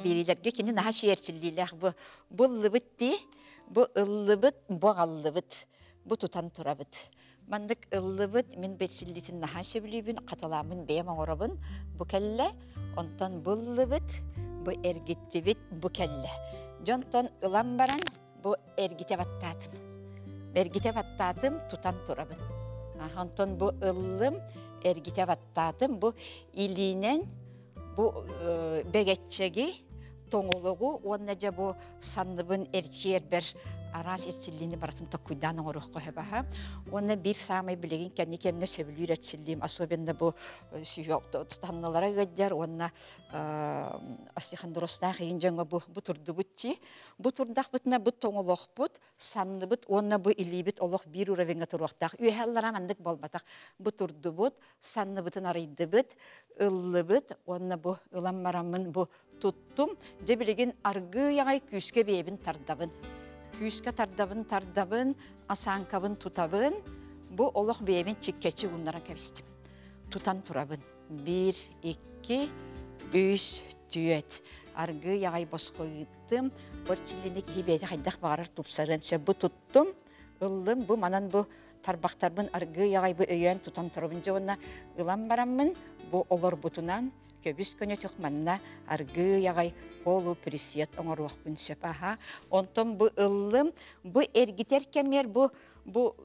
биэриилэргэ кини наһаа үчүгэй эрчиллиилээх бу бу ыллыбыт дии, бу ыллыбыт, бу аҕаллыбыт, бу тутан турабыт. Маннык ыллыбыт, мин бэрсиллитин наһаа сөбүлүүбүн, хатылааммын бэйэм оҥоробун. Бу кэллэ, онтон бу ыллыбыт, бу эргиттибит, бу кэллэ. Дьонтон ылан баран бу эргитэ баттаатым. Эргитэ баттаатым, тутан турабын. Онтон бу ыллым, эргитэ баттаатым, бу илиинэн Бу бэгэтчэги тоҥологу уонна дьэ бу санныбын эрчиэрбэр араас эрчиллиини барытын токкуйдаан оҥоруохха сөбаһа. Уонна биир саамай билигин кэнни кэмҥэ сөбүлүүр эрчиллиим, особенно бу саннылара ыаддьар уонна остеохондрозтаах иин дьоҥҥо бу турдубут чи. Бу турдахпытына бу тоҥолохпут, санныбыт уонна бу илиибит олох биир уровеньҥа туруохтаах. Үөһэ аллара маннык буолбатах. Бу турдубут, санныбытын арыйдыбыт, ыллыбыт уонна бу ылан бараммын бу туттум. Дьэ билигин аргыый аҕай күүскэ бэйэбин тардабын. Күүскэ тардабын, тардабын, асааҥкабын тутабын. Бу олох бэйэбин чиккэччи ууннаран кэбистим. Тутан турабын. Биир, икки, үс, түөт. Аргыый аҕай босхо ыыттым. Бу киһи бэйэтэ хайдах баҕарар тупсарыан сөп. Бу туттум, ыллым, бу манан бу тарбахтарбын аргыый аҕай бу өйөөн тутан турабын. Дьэ уонна ылан бараммын бу олорбутунан көбүс көнөтүк манна аргыый аҕай полуприсед оҥоруохпун сөп. Аха. Онтон бу ыллым, бу эргитэр кэмигэр бу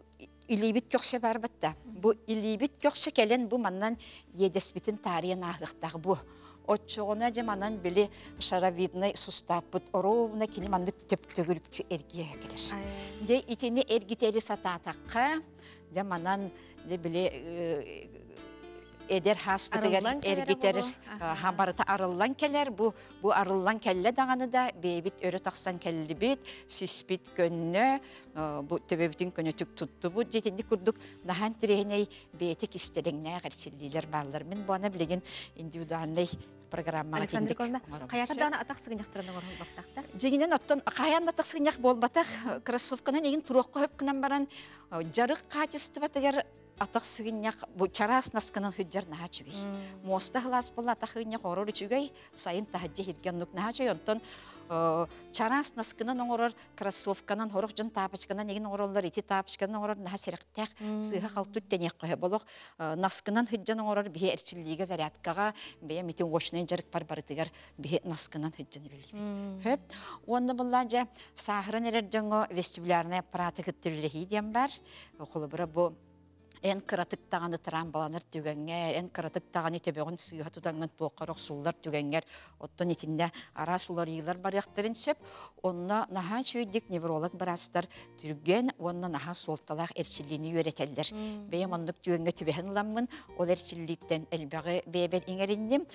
илиибит көхсө барбыт да. Бу илиибит көхсө кэлэн бу маннан иэдэспитин таарыйан ааһыахтаах бу. Оччоҕуна дьэ манан били шаровидный сустааппыт ровно кини маннык төптөгүрүкчү эргиэ кэлэр. Дьэ итини эргитэри сатаатахха, дьэ манан дьэ били эдэр хааспытыгар эргитэр барыта арыллан кэлэр. Бу бу арыллан кэллэ даҕаны да бэйэбит өрө тахсан кэллибит, сиспит көннө, бу төбөбүтүн көнөтүк туттубут. Дьитинник курдук наһаан тирэһинэй бэйэтэ кистэлэҥнээх эрчиллиилэр бааллар. Мин буана билигин индивидуальный программаҕа Александра Николаевна, хайата даҕаны атах сыгынньахтарын оҥороллохтаахтар? Дьиҥинэн оттон хайаан да атах сыгынньах буолбатах, кроссовканан игин туруохха хөп гынан баран дьарык хаачыстыбатыгар атах сыгынньах бу чараас насканан сылдьар наһаа үчүгэй. Муоста халаас буолла атах сыгынньах оҥорор үчүгэй, сайын таһырдьа иһиргэ оннук наһаа үчүгэй. Онтон чараас наскынан оҥорор кроссовканан сорох дьон таапочканан игин оҥороллор, ити таапочканан оҥорор наһаа сэрэхтээх, сыыһа халты үктэниэххэ сөп. Олох наскынан сылдьан оҥорор биһи эрчиллиигэ зарядкаҕа бэйэм ити очнай дьарыкпар барытыгар биһи наскынан сылдьан үлэлиибит. Хөп. Уонна буллаан дьэ сааһыран эрэр дьоҥҥо вестибулярнай аппараты кытта үлэлэһии диэн бар. Холобура бу эн кыратык даҕаны трамбаланар түгэҥҥэр, эн кыратык даҕаны төбөҕүн сыыһа тутаҥҥын туоххар охсуллар түгэҥҥэр, оттон итиннэ араас уларыйыылар барыахтарын сөп. Онно наһаа үчүгэйдик невролог быраастар түргэн уонна наһаа суолталаах эрчиллиини үөрэтэллэр. Бэйэм оннук түгэҥҥэ түбэһэн ыламмын, ол эрчиллииттэн элбэҕи бэйэбэр иҥэринним.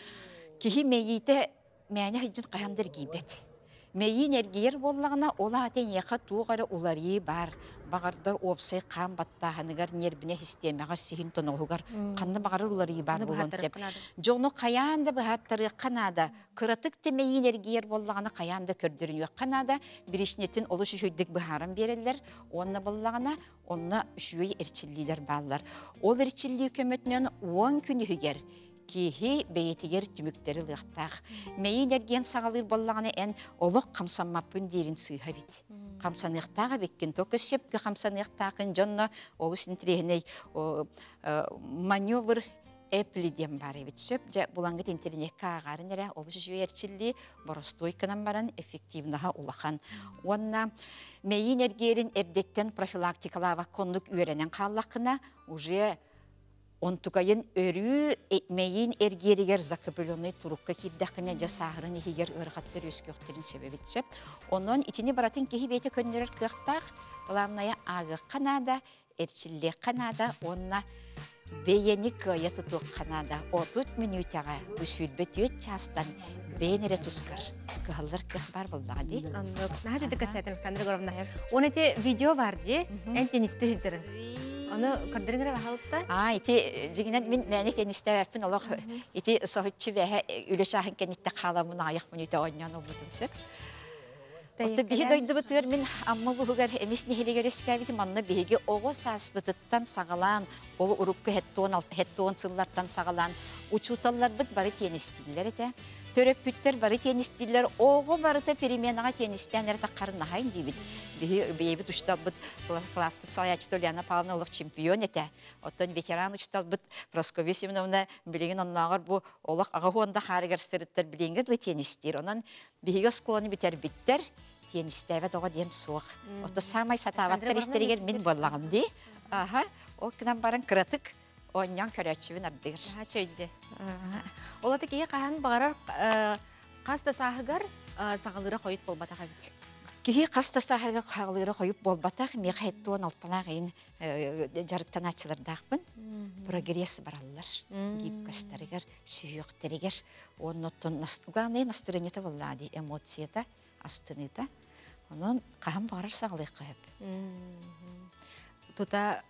Киһи мэйиитэ мээнэ сылдьан хаһан да эргийбэт. Мэйиин эргийэр буоллаҕына, ол аата эйиэхэ туох эрэ уларыйыы баар. Баҕардар уопсай хаан баттааһыныгар, ньиэрбинэ систиэмэҕэр, сиһин тоноҕоһугар ханна баҕарар уларыйыы баар буолуон сөп. Дьону хайаан да быһааттарыахха наада. Кыратык да мэйиин эргийэр буоллаҕына, хайаан да көрдөрүнүөххэ наада. Биричиинэтин олус үчүгэйдик быһааран биэрэллэр. Уонна буоллаҕына, онно үчүгэй эрчиллиилэр бааллар. Ол эрчиллии көмөтүнэн 10 күн иһигэр киһи бэйэтигэр түмүктэри ылыахтаах. Мэйиин эргиэн саҕалыыр буоллаҕына эн олох хамсаммаппын диирин сыыһа эбит. Хамсаныахтаах эбиккин, только сөпкө хамсаныахтаахын дьонно олус интириэһинэй маневр Эпли диэн баар эбит. Сөп дьэ булаҥҥыт интэриниэккэ ааҕаарын эрэ олус үчүгэй эрчиллии, боростуой гынан баран эффективноһа улахан. Уонна мэйиин эргиэрин эрдэттэн профилактикалаабакка оннук үөрэнэн хааллаххына уже Онтукайын өрүү мэйиин эргиэригэр закрепленный турукка киирдэххинэ дьэ сааһырын иһигэр ыарахаттар үөскүөхтэрин сөп эбит сөп. Онон итини барытын киһи бэйэтэ көннөрөр кыахтаах. Главное ааҕыахха наада, эрчиллиэххэ наада уонна бэйэни кыайа тутуохха наада. 30 мүнүүтэҕэ бу 24 чаастан бэйэн эрэ тускар кыһаллар кыах баар буоллаҕа дии. Оннук. Наһаа дьиктик кэпсээтим Александра Егоровна. Уон ити видео бар дии. Эн теннисти сылдьарын. Ону көрдөрүҥ эрэ баһаалыста. Аа, ити дьиҥинэн мин мээнэ теннистээбэппин олох ити соһуччу бэһэ үлэ чааһын кэнниттэн хааламмын аҕыйах мүнүүтэ оонньоон ылбытым сөп. Оттон биһи дойдубутугар мин Амма улууһугар эмис нэһилиэгэр үөскээбитим. Онно биһиги оҕо сааспытыттан саҕалаан, ол урукку хэттуон сыллартан саҕалаан учууталларбыт бары теннистииллэр этэ. Төрөппүттэр бары теннистииллэр, оҕо барыта переменаҕа теннистээн эрэ таххарын наһайын диибит. Биһи бэйэбит учууталбыт класспыт салайааччыта Ульяна Павловна олох чемпион этэ. Оттон ветеран учууталбыт Прасковья Семеновна билигин оннооҕор бу олох аҕа уонда хаарыгар сырыттар билиҥҥэ дылы теннистиир. Онон биһиги оскуоланы бүтэрбиттэр теннистээбэт оҕо диэн суох. Оттон саамай сатаабаттар истэригэр мин буоллаҕым дии. Аха, ол гынан баран кыратык. Оонньоон көрөөччүбүн ардыгар. Наһаа үчүгэй. Ол ата киһи хаһан баҕарар хас да сааһыгар саҕалыыра хойут буолбатах эбит. Киһи хас да сааһыгар хаалыыра хойут буолбатах, миэхэ 76-лаах ыйын дьарыктанааччылардаахпын. Прогресс бараллар. Гибкостарыгар, сүһүөхтэригэр. Оннуттан главное настроениета буоллаа дии, эмоцията, астыныыта. Онон хаһан баҕарар саҕалыахха сөп. Тута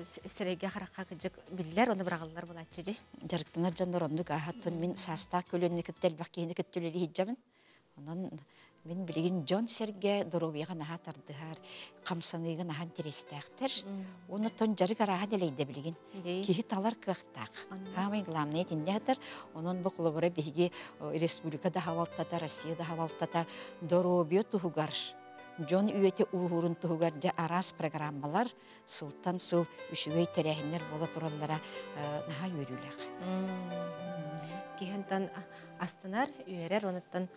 сирэйгэ харахха кыдьык биллэр, оны быраҕыллар булааччы дии. Дьарыктанар дьоннор оннук аахаттан мин саастаах көлүөннэ кытта элбэх киһини кытта үлэлии сылдьабын. Онон мин билигин дьон-сэргэ доруобуйаҕа наһаа тардыһар, хамсаныыга наһаа интэриэстээхтэр. Оннуттан дьарык арааһа дэлэйдэ билигин. Киһи талар кыахтаах. Самое главное итиннэ сытар. Онон бу холобура биһиги республика да халалтата, Россия да халалтата доруобуйа туһугар, дьон үйэтэ ууһуурун туһугар дьэ араас программалар сылтан сыл үчүгэй тэрээһиннэр буола тураллара наһаа үөрүүлээх. Киһинтэн астынар, үөрэр, онуттан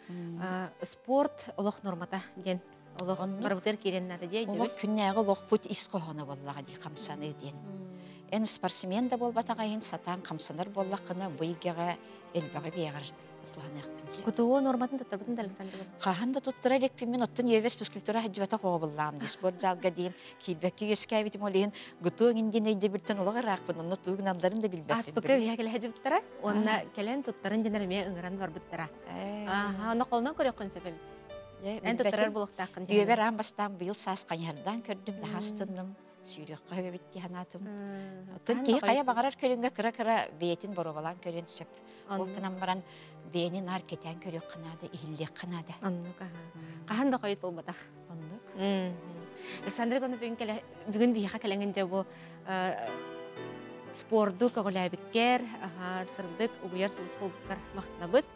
спорт олох нормата диэн олох барыбытыгар киирэн наада дии. Олох күннээҕи олохпут ис хоһооно буоллаҕа дии хамсаныы диэн. Эн спортсмен да буолбатаҕа иһин сатаан хамсанар буоллаххына бу эйгэҕэ элбэҕи биэҕэр туһаныаххын сөп. ГТО норматын туттарбытын да Александр Хаһан да туттара элекпин мин оттон үөбэс физкультура сылдьыбатах оҕо буоллаҕым дии спортзалга диэн киирбэккэ үөскээбитим ол иһин ГТО иҥин диэн өйдөбүлтэн олох ыраахпын онно тугу гыналларын да билбэппин. Аспыкка биһэ кэлэ сылдьыбыттара уонна кэлэн туттарын диэнэр эмиэ ыҥыран барбыттара. Ааха, онно холонон көрүөххүн сөп эбит. Эн туттарар буолуохтааххын. Үөбэр аан бастаан быйыл саас хайыһардаан көрдүм, наһаа астынным. Сүүрүөххэ сөп эбит дии санаатым. Оттон киһи хайа баҕарар көрүҥҥэ кыра-кыра бэйэтин боруобалаан көрүөн сөп. Ол гынан баран бэйэни наар кэтээн көрүөххэ наада, иһиллиэххэ наада. Оннук аха. Хаһан да хойут буолбатах. Оннук. Александр Иванов бүгүн кэлэ бүгүн биһиэхэ кэлэҥин дьэ бу спорду көҕүлээбиккэр, сырдык угуйар сулус буолбуккар махтанабыт.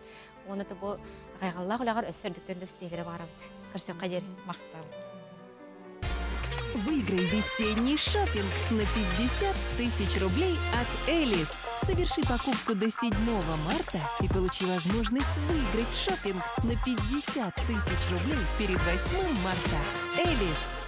Уонна да бу хайҕаллаах үлэҕэр өссө үрдүктэн да ситиһиилэри баҕарабыт. Көрсүөххэ диэри. Махтал. Выиграй весенний шопинг на 50 тысяч рублей от Элис. Соверши покупку до 7 марта и получи возможность выиграть шопинг на 50 тысяч рублей перед 8 марта. Элис.